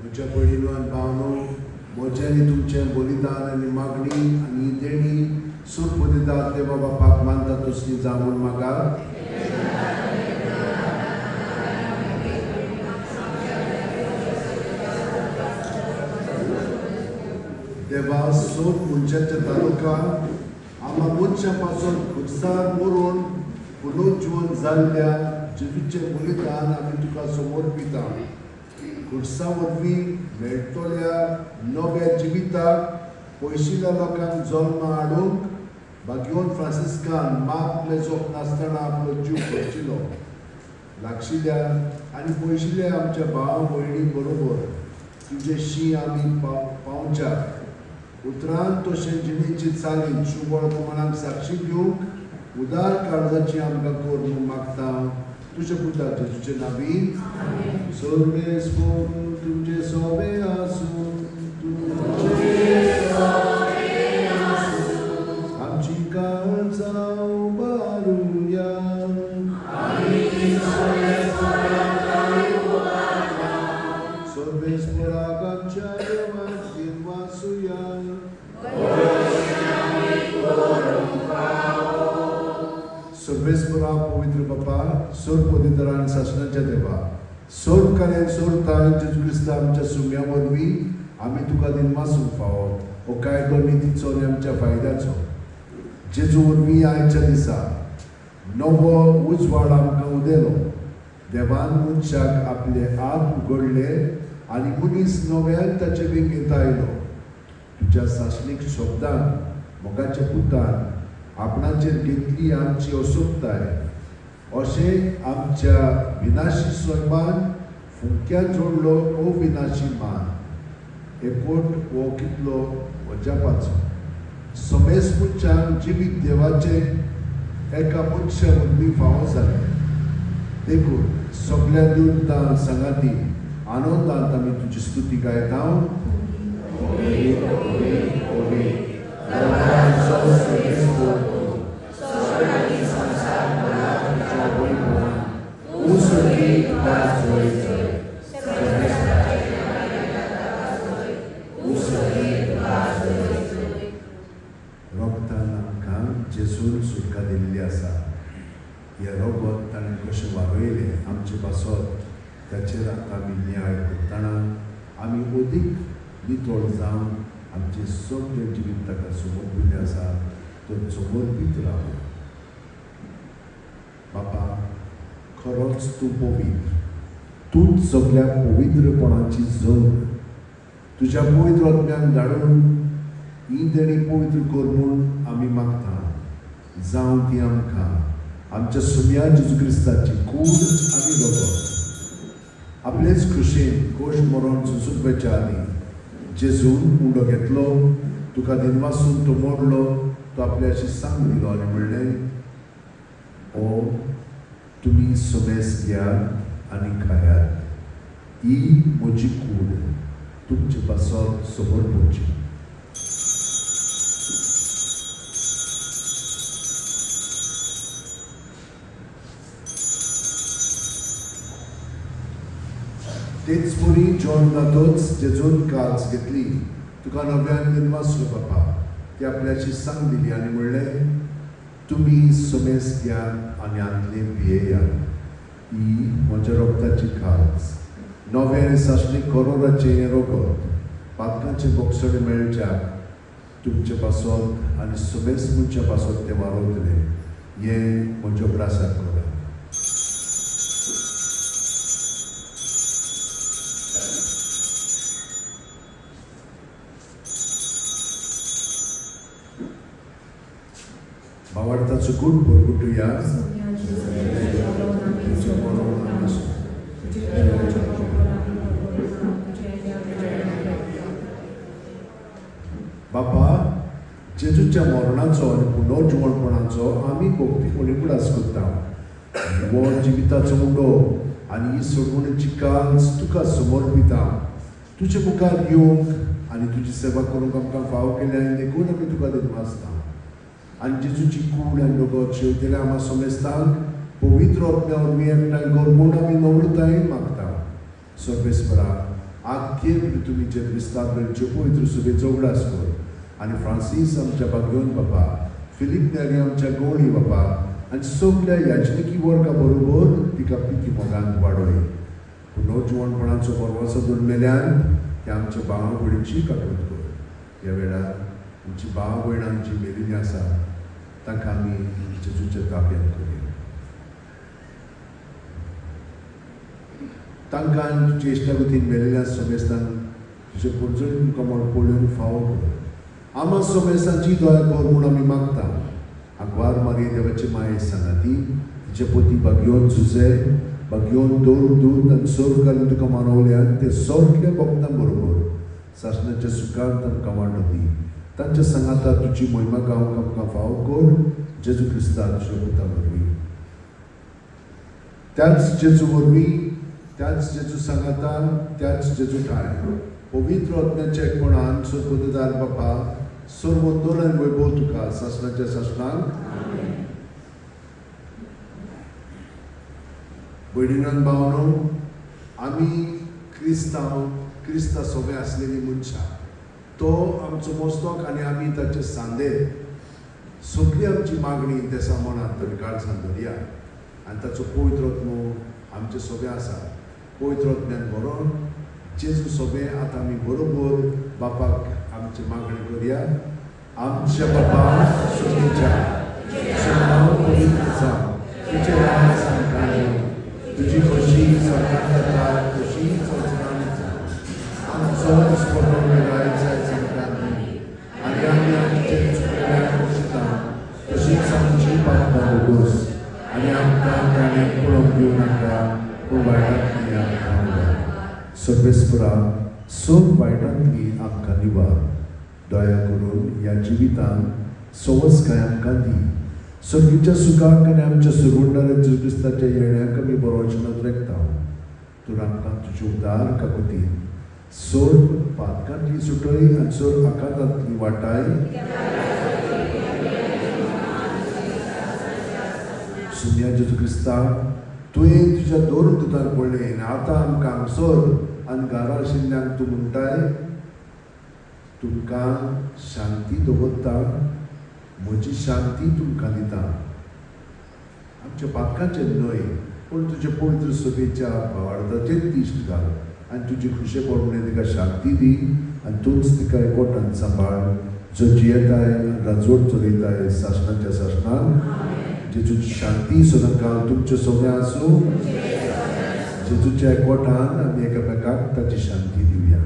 म्हज्या भयणीनो आनी भावनो, म्हजें आनी तुमचें बलिदान आनी मागणी आनी देणी सूख दितात देवा बापाक मानता तसली जावं म्हूण मागा. देवा, सोद मनशाच्या तालुक्यान आमा मनशां पासून खुर्सार मरून पुनर्जीवन जाल्ल्या जेजूचे बलिदान आमी तुका समर्पिता. खुर्सा वरवीं मेळटल्या नव्या जिविताक पयशिल्ल्या लोकांक जल्म हाडूंक भाग्यवंत फ्रांसिस्कान माप मेजोवप नासतना आपलो जीव खर्चिलो. लागशिल्ल्या आनी पयशिल्ल्या आमच्या भाव भयणी बरोबर तुजे शी आमी पावच्याक उतरान तशें जिणेची चालीन शुभवर्तमानाक साक्षी दिवंक उदार काळजाची आमकां कर म्हूण मागता तुज्या पुता जेजूचे नावीन. सर्वेस्पोर तुमचे सोबे आसूं. तुमचे आमची काळजां उबारुया. सर्वेस्पोराक आमच्या देवाक दिनवासुया. सर्वेस्परा पवित्र बापा, सोर पवित्र आनी सासणाच्या देवा, सोर कार्यान सोर ताण जेजू क्रिस्ता आमच्या सुम्या वरवीं आमी तुका दिनवासूंक फावो हो कायदो नितीचो आनी आमच्या फायद्याचो. जेजू वरवीं आयच्या दिसा नवो उजवाड आमकां उदेलो. देवान मनशाक आपले आत उगडले आनी मनीस नव्यान ताचे वेंगेंत आयलो. तुज्या सासणीक शब्दान मोगाच्या पुतान आपणाचेर घेतली आमची असोक्ताय, अशें आमच्या विनाशी सैमान फुंक्या जोडलो अविनाशी मान. एकवट हो कितलो अजापाचो! समेस मनशांक जिवीत देवाचे एका मनशा वरवीं फावो जालें. देखून सगल्या दुर्दां सांगाती आनंदांत आमी तुजी स्तुती गायता. ओवी, ओवी, ओवी, रोगतान आमकां जेजून सुटका दिल्ली आसा. हें रोगत ताणें कशें वाडयलें आमचे पासत, ताचेर आतां आमी नियाळ करतना आमी अदीक नितळ जावन आमचें सगळें जिवीत ताका समर्पिल्लें आसा तर समर्पीत रावया. बापा, खरोच तूं पवित्र, तूंच सगळ्या पवित्रपणाची जर. तुज्या पवित्र आत्म्याक धाडून ही देणी पवित्र कर म्हूण आमी मागता. जावं ती आमकां आमच्या सुम्या जेजू क्रिस्ताची कूड आनी रगत. आपलेच खुशेन कोश मरोन सुसुकपाच्या आदीं जेजून उंडो घेतलो, तुका दिनवासून तो मोडलो, तो आपल्याशी सांग दिलो आनी म्हणलें, ओ तुमी समेस घेयात आनी खायात. ही म्हजी कूड तुमचे पासत समर्पची. तेच परी जेवण जातच जेजून काल्स घेतली, तुका नव्यान दिनवासलो बापा, ती आपल्याशी सांग दिली आनी म्हणलें, तुमी समेस घेयात आनी आंतले पियेयात. ही म्हज्या रोगताची काल्स, नवें आनी सासणीक करोराचें हें रोगत पातकांचें बोगसणें मेळच्याक तुमचे पासत आनी समेस मनशा पासत तें वारवतलें. हें म्हज्या उगडासाक करा. भावार्थाचो गूण भरगुटुया. सोम्या जेजू, आमी मरोन आसूं. तुजें देवाचें बरोबर आमी मरोन तुजें बापा, जेजूच्या मरणाचो आनी पुनर्जिवणपणाचो आमी भक्तीपणी उगडास करता. हो जिविताचो उंडो आनी ही सोडवणेची काल्स तुका समर्पिता. तुजे मुखार येवंक आनी तुजी सेवा करूंक आमकां फाव केल्या देखून आमी तुका दिनवासता. आनी जेजूची कूड आनी रगत शेवतेल्या आमा समेस्तांक पवित्र आत्म्या वरवीं एकठांय कर म्हूण आमी नम्रतायेन मागता. सर्वेस्परा, आख्खे तुमीचे क्रिस्ताचे पवित्र सभेचो उगडास कर आनी फ्रांसीस आमच्या भाग्यवंत बापा, फिलीप नेरी आमच्या गवळी बापा आनी सगल्या याजनिकी वर्गा बरोबर तिका पिती मोगांत वाडय. पुनर्जिवणपणाचो बरवासो दोन मेल्यान ते आमच्या भावा भयणीची काकूत कर. ह्या वेळार आमची भाव भयणां जी मेलिल्लीं आसा तांकां आमी जेजूच्या ताब्यांत करुया. तांकां तुजे इश्टागतीन मेलिल्ल्या समेस्तान तुजे पुर्जळीत मुखामळ पळोवन फावो कर. आमा समेस्तांची दया कर म्हूण आमी मागता. आगवार मारये देवाची माये सांगाती तिचे पोती बागयोन जुजे बागयोन दोन दूत आनी सर्व घालून तुका मानवल्यान ते सगळे भक्तां बरोबर सासणाच्या सुखांत आमकां वांटो दी. तांच्या सांगाता तुजी मोहिमा गावंक आमकां फावो कर जेजू क्रिस्ता तुज्या पुता वरवीं. त्याच जेजू वरवीं, त्याच जेजू सांगाता, त्याच जेजू ठाय पवित्र आत्म्याच्या एकपणान सर्वदार बापा सर्व आनी वैभव तुका सासणाच्या सासणाक. भयणीन भावनो, आमी क्रिस्तांव, क्रिस्ता सोबे आसलेली मनशां. तो आमचो मस्तक आनी आमी ताचे सांदे. सगळी आमची मागणी देसा मनांत आनी काळजांत धरया आनी ताचो पवित्र आत्मो आमचे सोबे आसा. पवित्र आत्म्यान बरोवन जेजू सोबे आतां आमी बरोबर बापाक आमची मागणी करया. आमच्या बापा सुखीच्या, तुजें नांव पवित्र जावं, तुजें राज आमकां येवं, तुजी खोशी सरकार जाता तशी संवसारांत जावं. आमचो दिसपटो वेळार जायत आमकां दी आनी आमी आमचे चुकल्याक बक्षिता तशीच आमची पापा भोगोस आनी आमकां ताणें पळोवंक दिवं नाका पूण वायटांतली आमकां निवार. सर्वेस्परा, सब वायटांतली आमकां निवार. दया करून ह्या जिवितांत सवसकाय आमकां दी. सर्गीच्या सुखाक आनी आमच्या सुरवंडार जेजू क्रिस्ताच्या येण्याक आमी बरो वचनात रेखता. तूं आमकां तुजे उदार काकुतीन सर्व पातकांतली सुटय आनी सर्व आकांतांतली वाटाय. सुन्या जेजू क्रिस्ता, तुवें तुज्या दोन दुतार पडलें आनी आतां आमकां हांगसर आनी घरा आशिल्ल्यांक तूं म्हणटाय, तुमकां शांती दवरता, म्हजी शांती तुमकां दिता. आमच्या पातकांचेर न्हय पूण तुजे पवित्र सभेच्या भावार्थाचेर दिश्ट घाल आनी तुजी खुशे प्रमाणे तिका शांती दी आनी तूंच तिका एकवटान सांबाळ, जो जियेताय आनी राजवट चलयताय सासणाच्या सासणाक. जेजूची शांती सदांकाल तुमचे सोबे आसूं. जेजूच्या एकवटान आमी एकामेकाक ताची शांती दिवया.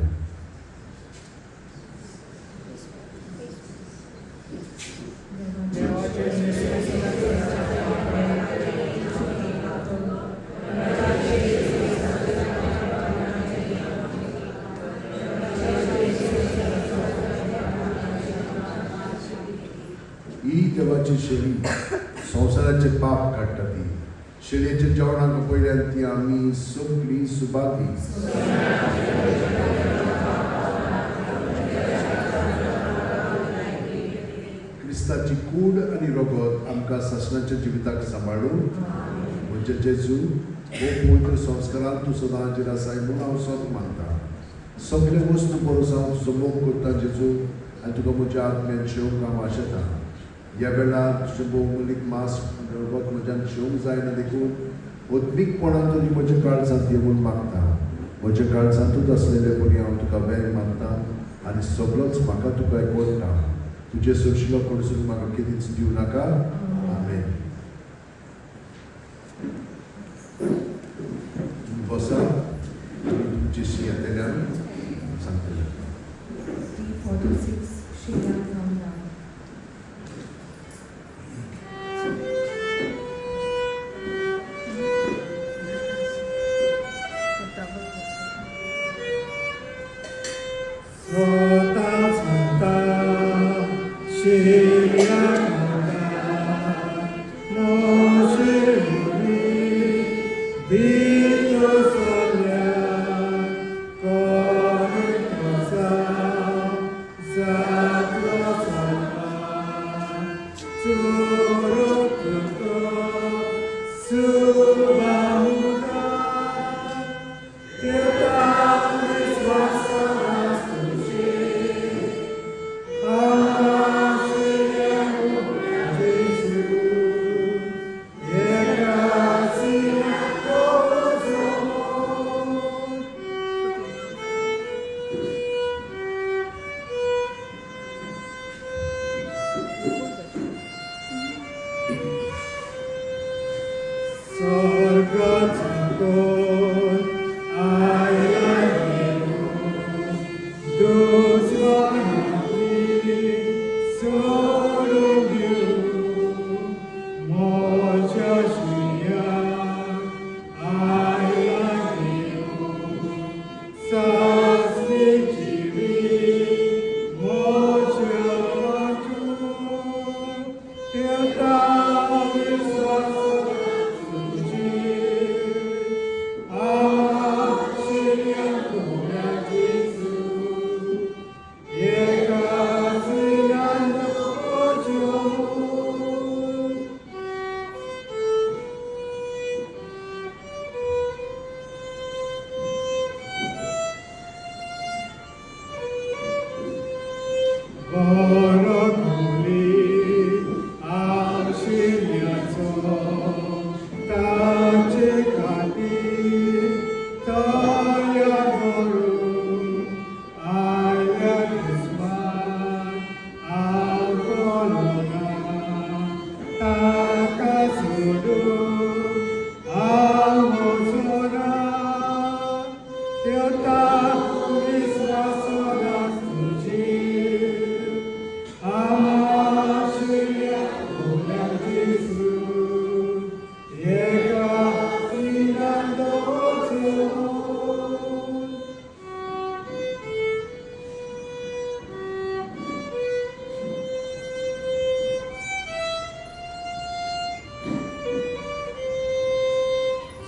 ही देवाची शेळी संवसाराचे पाप काडटा. ती शेळयेच्या जेवणाक पयल्यान ती आमी सगळीं सुबागी. क्रिस्ताची कूड आनी रगत आमकां सासणाच्या जिविताक सांबाळूं. म्हणजे जेजू, हो पवित्र संस्कारान तूं सदां हाजीर आसाय म्हूण हांव सत मानता. सगळे वस्तू बरोस हांव तुजो मोग करता जेजू आनी तुका म्हज्या आत्म्यान शेवंक हांव आशेता. ह्या वेळार तुजें भोवमूलीक मास आनी रगत म्हज्यान शेवंक जायना देखून आत्मीकपणान तुजी म्हज्या काळजांत ये म्हूण मागता. म्हज्या काळजांतूच आसलेले परी हांव तुका वेंग मारता आनी सगळोच म्हाका तुका एकवटता. तुजे सोशिलो कडसून म्हाका केदीच दिवं नाका. आमेन. तुमी बसा, आमी तुमची शी येतल्यान सांगतले. 346 Sheila Kamla. स्वतः स्वतः शिर्या मोशे भीत सोल्या कोण जातलो सारका चुरुक सुबाहुता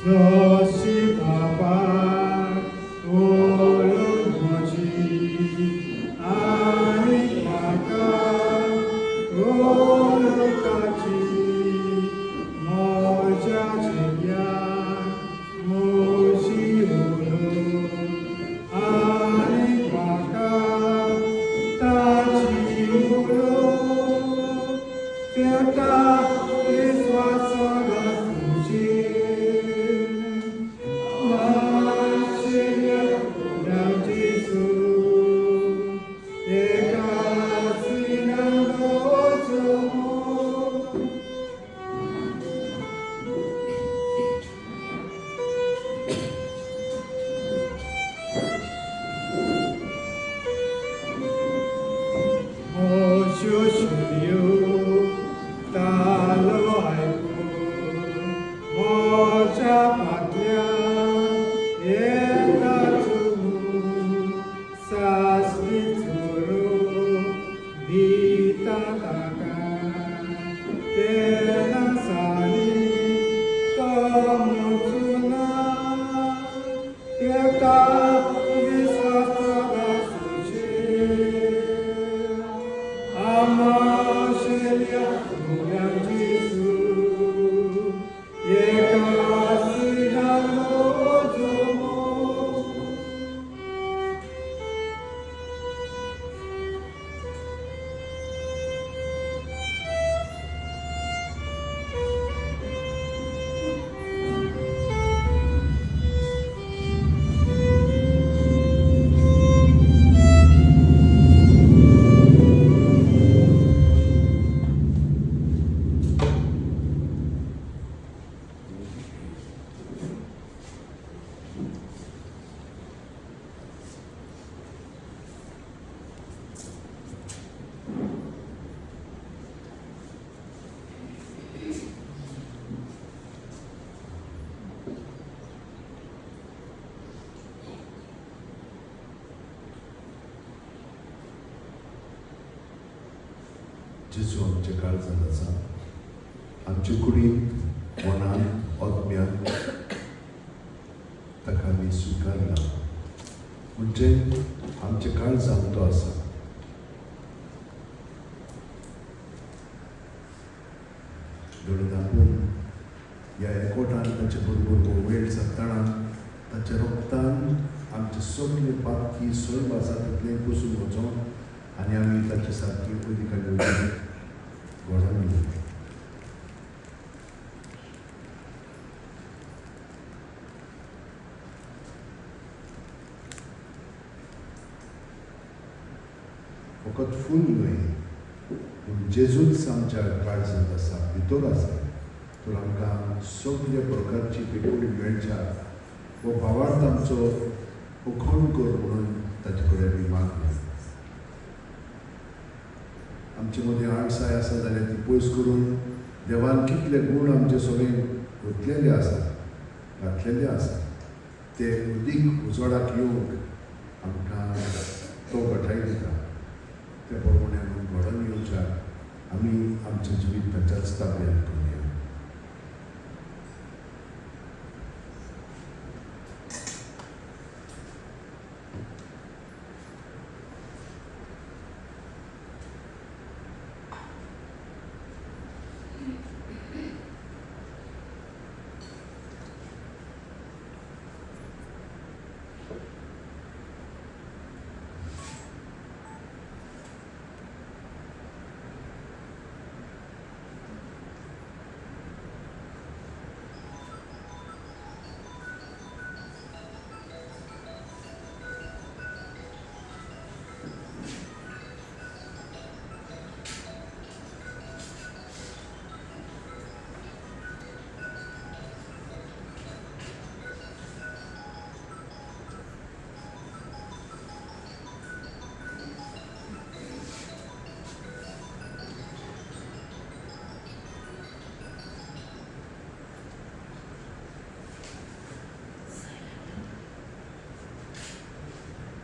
जशी बापाक ओळख म्हजी आनी म्हाका ओळखाची म्हज्या चेड्याक म्हजी ओळख आनी म्हाका ताची ओळख तेका विस्वास तुजेर जेजू एका सिनागोचो. म्हज्यो शेळयो तालो आयकून म्हज्या फाटल्यान येतात, सासली चोरून दिता ताका तेन्ना साली तो मुचुना तेका विस्वास तुजेर. आमाशेल्या जेजू एका सिनागोचो. जेजू आमच्या काळजांत आसा, आमचे कुडींत, मनांत, आत्म्यांत ताका आमी स्विकारला म्हणजे आमच्या काळजांत तो आसा. दोळे धांपून ह्या एकवटान ताचे बरोबर हो वेळ सारतना ताच्या रोगतान आमचे सगळे पातकी सैम आसा तितलें पुसून वचों आनी आमी ताचे सारकी अदीक आनी अदीक घडोवन येवं. फकत फूल न्हय पूण जेजूच आमच्या काळजांत आसा, भितर आसा तर आमकां सगळे प्रकारची पेटवणी मेळच्या हो भावार्थ आमचो उखण कर म्हणून ताचे कडेन आमी मागया. आमचे मदीं आळसाय आसा जाल्यार ती पयस करून देवान कितले गूण आमचे सगळे ओतलेले आसा, घातलेले आसा, ते अदीक उजवाडाक येवंक आमकां तो गठाय दिता. त्या प्रमाणे आमी घडोवन येवच्याक आमी आमचें जिवीत ताच्याच ताब्यांत करुया.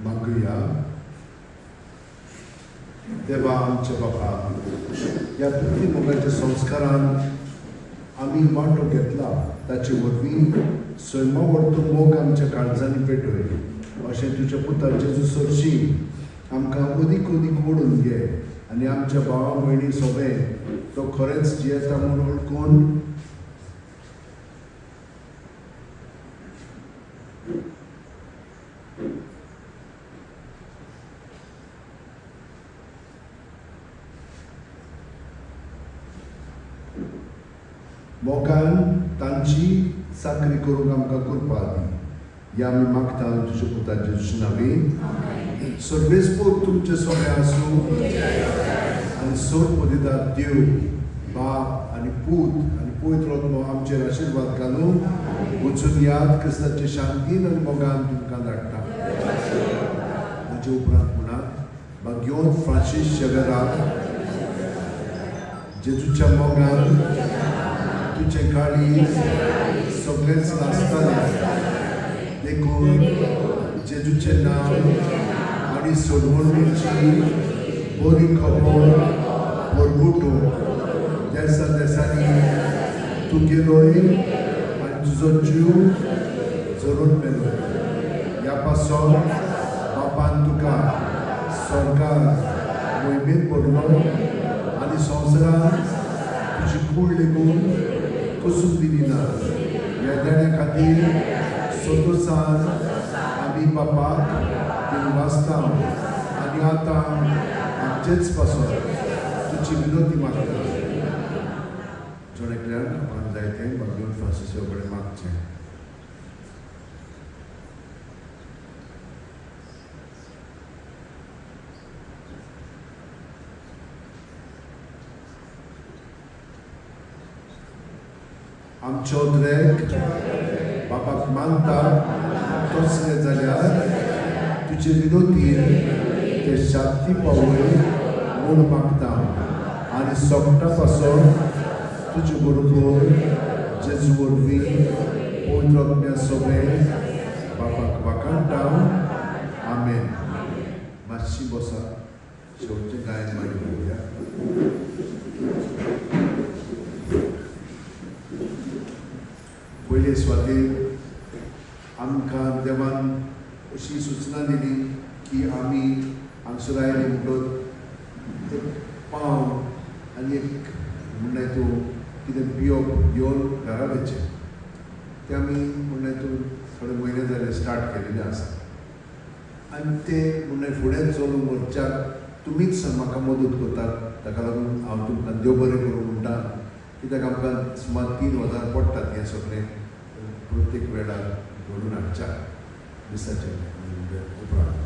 मागुया. देवा आमच्या बापा, ह्या प्रिती मोगाच्या संस्कारान आमी वांटो घेतला ताचे वरवीं सैमा वरतो मोग आमच्या काळजांनी पेटय. अशें तुज्या पुता जेजू सरशी आमकां अदीक अदीक ओडून घे आनी आमच्या भावा भयणी सोबें तो खरेंच जियेता म्हूण वळखून मोगान तांची चाकरी करूंक आमकां कृपा दी. ह्या आमी मागता तुज्या पुता जेजूच्या नांवान. सर्वेस्पोर तुमचे सगळे आसूं आनी सोड पदिता देव बाप आनी पूत आनी पवित्र आत्मो आमचेर आशिर्वाद घालून वचून याद क्रिस्ताचे शांतीन आनी मोगान तुमकां धाडटा. म्हजे उपरांत म्हणात, भाग्योन फ्रांसीस शेवेराक जेजूच्या मोगान तुजें काळीज सगळेंच नासतालें, देखून जेजूचें नांव आनी सोडवणुची बरी खबर परगटूंक देसा देसांनी तूं गेलोय आनी तुजो जीव जरून मेलो. ह्या पासून बापान तुका सरकार मोहिमेंत पडलो आनी संवसारान तुजी कूड लेगून कसून दिली ना. ह्या देण्या खातीर सोतोसान आमी बापाक दिनवासता आनी आतां आमचेच पासून तुजी विनोती मागता. जण एकल्यान आपणाक जाय तें भाग्योन फ्रांसिसा कडेन मागचें. आमचो द्रेक बापाक मानता तसलें जाल्यार तुजे विनोतीन ते शांती पावय म्हूण मागता आनी सोगटा पासून तुजे बरोबर जेजू वरवीं पवित्र आत्म्या सोबें बापाक वाखाणटा. आमेन. मातशी बसा, शेवटचें गायन मागीर पळोवया. पयले सुवातेर आमकां देवान अशी सुचना दिली की आमी हांगसर आयले म्हणटच एक पाव आनी एक म्हणल्यार तूं कितें पिवप घेवन घरा वचचें. तें आमी म्हणल्यार तूं थोडे म्हयने जाले स्टार्ट केलेलें आसा आनी तें म्हणल्यार फुडें चलून वचच्याक तुमीच म्हाका मदत करतात. ताका लागून हांव तुमकां देव बरें करूं म्हणटा, कित्याक आमकां सुमार 3000 पडटात हें सगळें प्रत्येक वेळार घडून हाडच्याक दिसाचे उपरांत.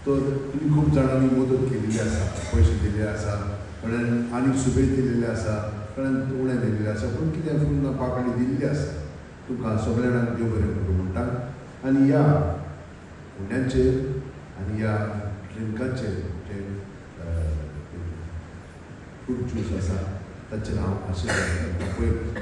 तर तुमी खूब जाणांनी मदत केलेली आसा, पयशे दिल्ले आसा, थोड्यांनी आनीक सुबेज दिलेले आसा, थोड्यांनी उणें दिलेलें आसा, पूण कितें फुलना पाकळी दिल्ली आसा. तुमकां सगळ्या जाणांक देव बरें करूं म्हणटा. आनी ह्या हुंड्यांचेर आनी ह्या ड्रिंकाचेर जे फ्रूट ज्यूस आसा ताचेर हांव आशिर्वाद तुमकां पळयता.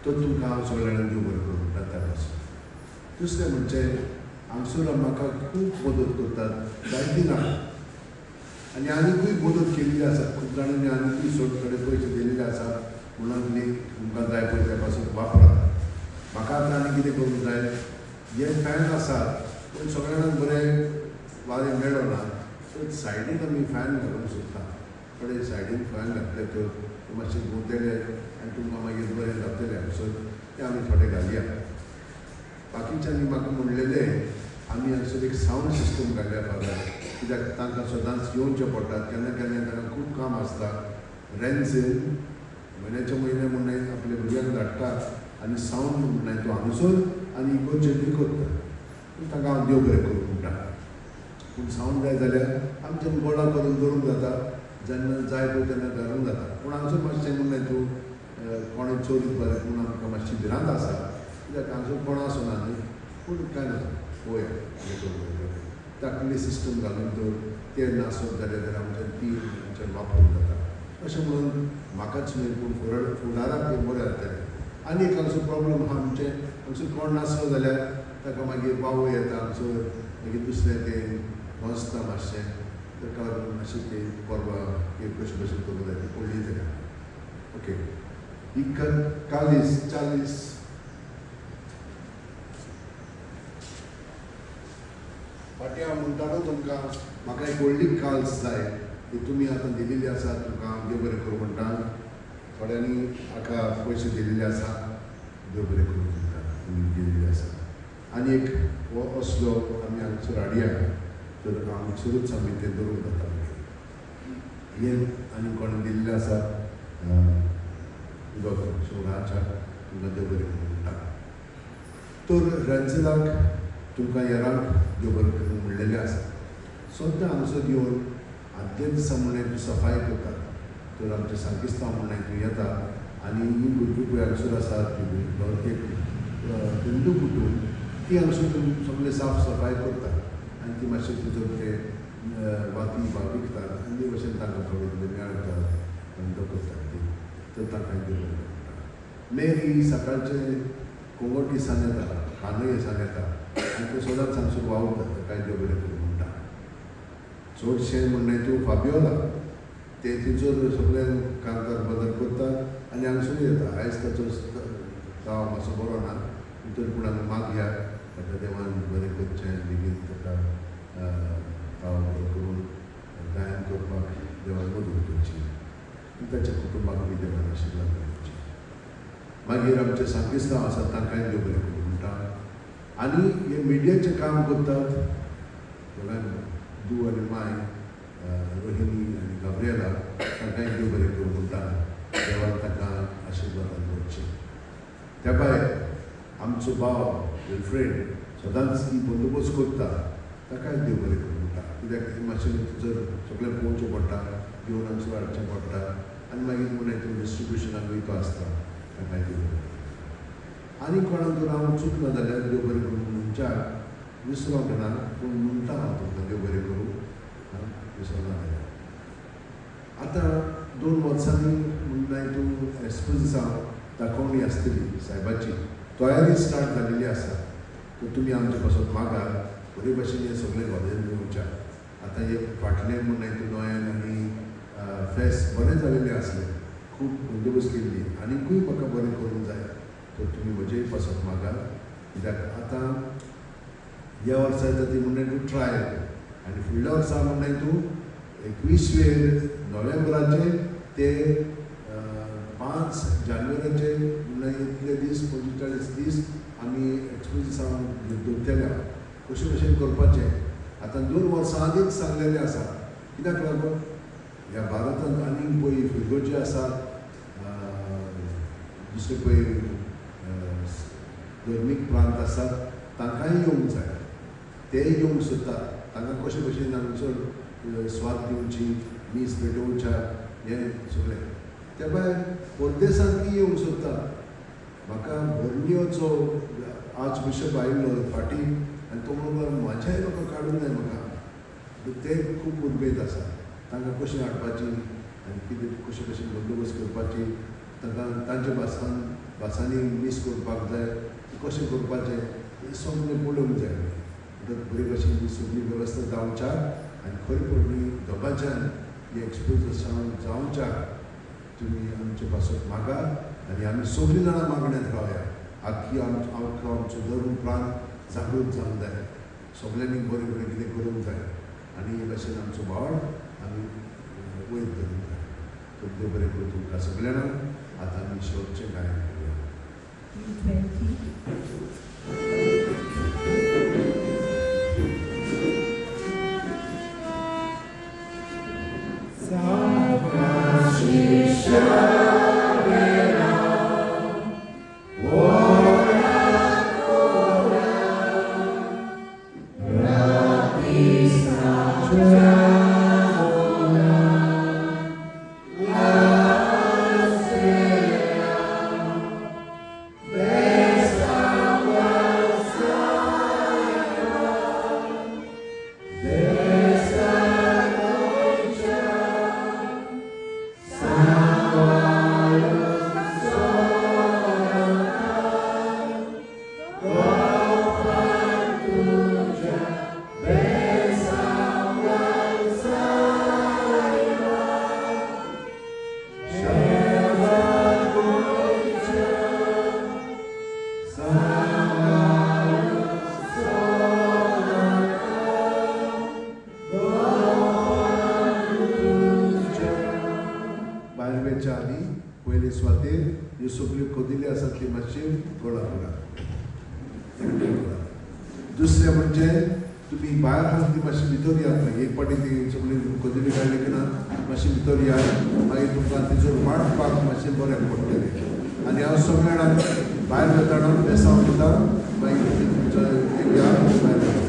तो तुमकां हांव सगळ्या जाणांक देव बरें करूं म्हणटा त्या पासून. दुसरें म्हणजे हांगसर म्हाका खूब मदत करतात जायती जाणां आनी आनिकूय मदत केल्ली आसा. खूब जाणांनी आनिकूय सोड थोडे पयशे दिलेले आसा म्हणून तुमकां जाय पळय त्या पासून वापरात. म्हाका आतां आनी कितें करूंक जाय, हे फॅन आसात पूण सगळ्या जाणांक बरें वारें मेळना, सो सायडीन आमी फॅन घालूंक सोदता. थोडे सायडीन फॅन घातले तर मातशें घुंवतले आनी तुमकां मागीर बरें जातलें. हांगसर तें आमी थोडे घालया. बाकीच्यांनी म्हाका म्हणलेलें आमी हांगसर एक सावंड सिस्टम घालया फादर, कित्याक तांकां सदांच येवचें पडटा, केन्ना केन्ना तांकां खूब काम आसता. रेंझीन म्हयन्याच्या म्हयने म्हणून आपल्या भुरग्यांक धाडटा आनी सावंड म्हणून तो हांगसर आनी इगोर्जेंतूय करता. पूण तांकां हांव देव बरें करूं म्हणटा. पूण सावंड जाय जाल्यार आमच्यान गोडा करून दवरूंक जाता, जेन्ना जाय पळय तेन्ना घालूंक जाता. पूण हांगसर मातशें म्हणलें तूं कोणें चोरीत बरें पूण आमकां मातशी भिरांत आसा, कित्याक हांगसर कोण आसना न्ही. पूण कांय ना, पळोवया कितें करूंक जाय. ताकली सिस्टम घालून दवर, ते नासत जाल्यार आमच्यान ती आमच्यान वापरूंक जाता. अशें म्हणून म्हाकाच न्हय पूण फुडाराक तें बरें जातलें. आनी एक हांगसर प्रॉब्लम आहा, आमचें हांगसर कोण नासलो जाल्यार ताका मागीर बावय येता आमचो, मागीर दुसरें तें वचता मातशें, ताका लागून मातशें तें परवा कशें भशेन करूंक जाय ती पडली ताका. ओके, ही कालीस 40 फाटीं हांव म्हणटालो तुमकां म्हाका एक व्हडली काल्स जाय, ती तुमी आतां दिलेली आसा, तुमकां हांव देव बरें करूं म्हणटा. थोड्यांनी हाका पयशे दिलेले आसा, देव बरें करूं तुमकां, तुमी दिलेली आसा. आनी एक हो असलो आमी हांगसर हाडया तर हांगसरूच आमी तें दवरूंक जाता. मागीर हें आनी कोणें दिल्लें आसा शिवराच्या, तुमकां देव बरें करूं म्हणटा. तर रेंजलाक तुमकां येरांक देव बरें करूं म्हणलेलें आसा. सद्दां हांगसर येवन आदल्या दिसा म्हणल्यार तूं सफाई करता, तर आमचें सांकिस्तांव म्हणल्यार तूं येता आनी ही भुरगीं पळय हांगसर आसा ती एक हिंदू कुटूंब, ती हांगसर सगळें साफ सफाई करता आनी ती मातशें तितून ते वाती विकतात आनी ते भशेन तांकां थोडें कितें मेळटा, धंदो करतात ती, तर तांकां देव बरें म्हणटा. मेरी सकाळचें कोंगोटी दिसान येता, कानय दिसान येता आनी ते सदांच हांगसर वावुरता, ताकाय देव बरें करूं म्हणटा. चडशें म्हणणें तूं फाबियोला ते थंयसर सगळें कांतार बदल करता आनी हांगसर येता. आयज ताचो ताव मातसो बरो ना, तरी पूण आमी मागया ताका देवान बरें करचें, बेगीन ताका ताव बरो करून गायन करपाक देवान मदत करची आनी ताच्या कुटुंबाक बी देवान आशिर्वाद दिवचे. मागीर आमचे सांकिस्तांव आसात तांकांय देव बरें करूं म्हणटा. आनी हे मिडियाचें काम करतात दोगांय दू आनी माय, रोहिणी आनी गाब्रियला, तांकांय देव बरें करूं म्हणटा. देवान तांकां आशिर्वादान दवरचें. त्या भायर आमचो भाव विल्फ्रेड सदांच ही बंदोबस्त करता, ताकाय देव बरें करूं म्हणटा. कित्याक मातशें जर सगळें पळोवचें पडटा, घेवन हांगसर हाडचें पडटा आनी मागीर म्हणून तूं डिस्ट्रिब्युशनाक वयता आसता, ताकाय देव बरें करूं. आनी कोणाक जर हांव चुकना जाल्यार देव बरें करूं म्हणच्याक विसरोंक ना, पूण म्हणटा हांव तुमकां देव बरें करूं, विसरना जाल्यार. आतां 2 वर्सांनी म्हणल्यार तूं एक्सपोजिसांव दाखोवणी आसतली सायबाची, तयारी स्टार्ट जालेली आसा, तर तुमी आमचे पासत मागात बरे भशेन हें सगळें घडोवन येवच्या. आतां हे फाटलें म्हणल्यार तूं नोएल आनी फेस्त बरें जालेलें आसलें, खूब बंदोबस्त केल्ली, आनीकूय म्हाका बरें करूंक जाय, तर तुमी म्हजेय पासत मागात. कित्याक आतां ह्या वर्सा येता ती म्हणल्यार तूं ट्रायल आनी फुडल्या वर्सा म्हणल्यार तूं 21 नोव्हेंबराचे ते 5 जानेवारीचे म्हणल्यार इतले दीस 45 दीस आमी एक्सपोजिसांव दवरतले. कशें भशेन करपाचें आतां 2 वर्सां आदींच सांगलेलें आसा. कित्याक लागून ह्या भारतांत आनीक पळय फिरगोजी आसात, दुसरे पळय धर्मीक प्रांत आसात, तांकांय येवंक जाय, तेय येवंक सोदतात. तांकां कशें भशेन हांगसर स्वाद दिवची, मीस पेटोवच्या, हें सगळें. त्या भायर परदेसांतूय येवंक सोदतात. म्हाका बोर्नियोचो आर्च बिशप आयिल्लो फाटीं आनी तो म्हणूंक म्हाज्याय लोकांक काडूंक जाय म्हाका, ते खूब उर्बेत आसा, तांकां कशें हाडपाची आनी कितें कशें कशें बंदोबस्त करपाची, तांकां तांच्या भासांनी मीस करपाक जाय, कशें करपाचें हें सगळें पळोवंक जाय. म्हणटकच बरे भशेन ही सगळी वेवस्था जावच्याक आनी खरेपणी दोगांच्यान ही एक्सपोजर जावच्याक तुमी आमचे पासत मागात आनी आमी सगळीं जाणां मागण्यांत रावया. आख्खी आमचो आमचो धर्म प्रांत जागृत जावंक जाय, सगळ्यांनी बरें बरें कितें करूंक जाय आनी हे भाशेन आमचो भाव आमी वयर धरूंक जाय. तर देव बरें करूं तुमकां सगळ्यांक. आतां आमी शेवटचें गायन करुया. 20. ते सुवातेर ह्यो सगल्यो कदिली आसात ती मातशी गोळा करात, एकठांय करात. दुसरें म्हणजे तुमी भायर आसा ती मातशी भितर यात. मागीर एक फावटी ती सगळी कदिली काडली की ना, मातशी भितर यात, मागीर तुमकां तिचो वांटपाक मातशें बऱ्याक पडटलें. आनी हांव सगळ्या जाणांक भायर वतना बेसांव दिता, मागीर तुमी तुमचो या भायर.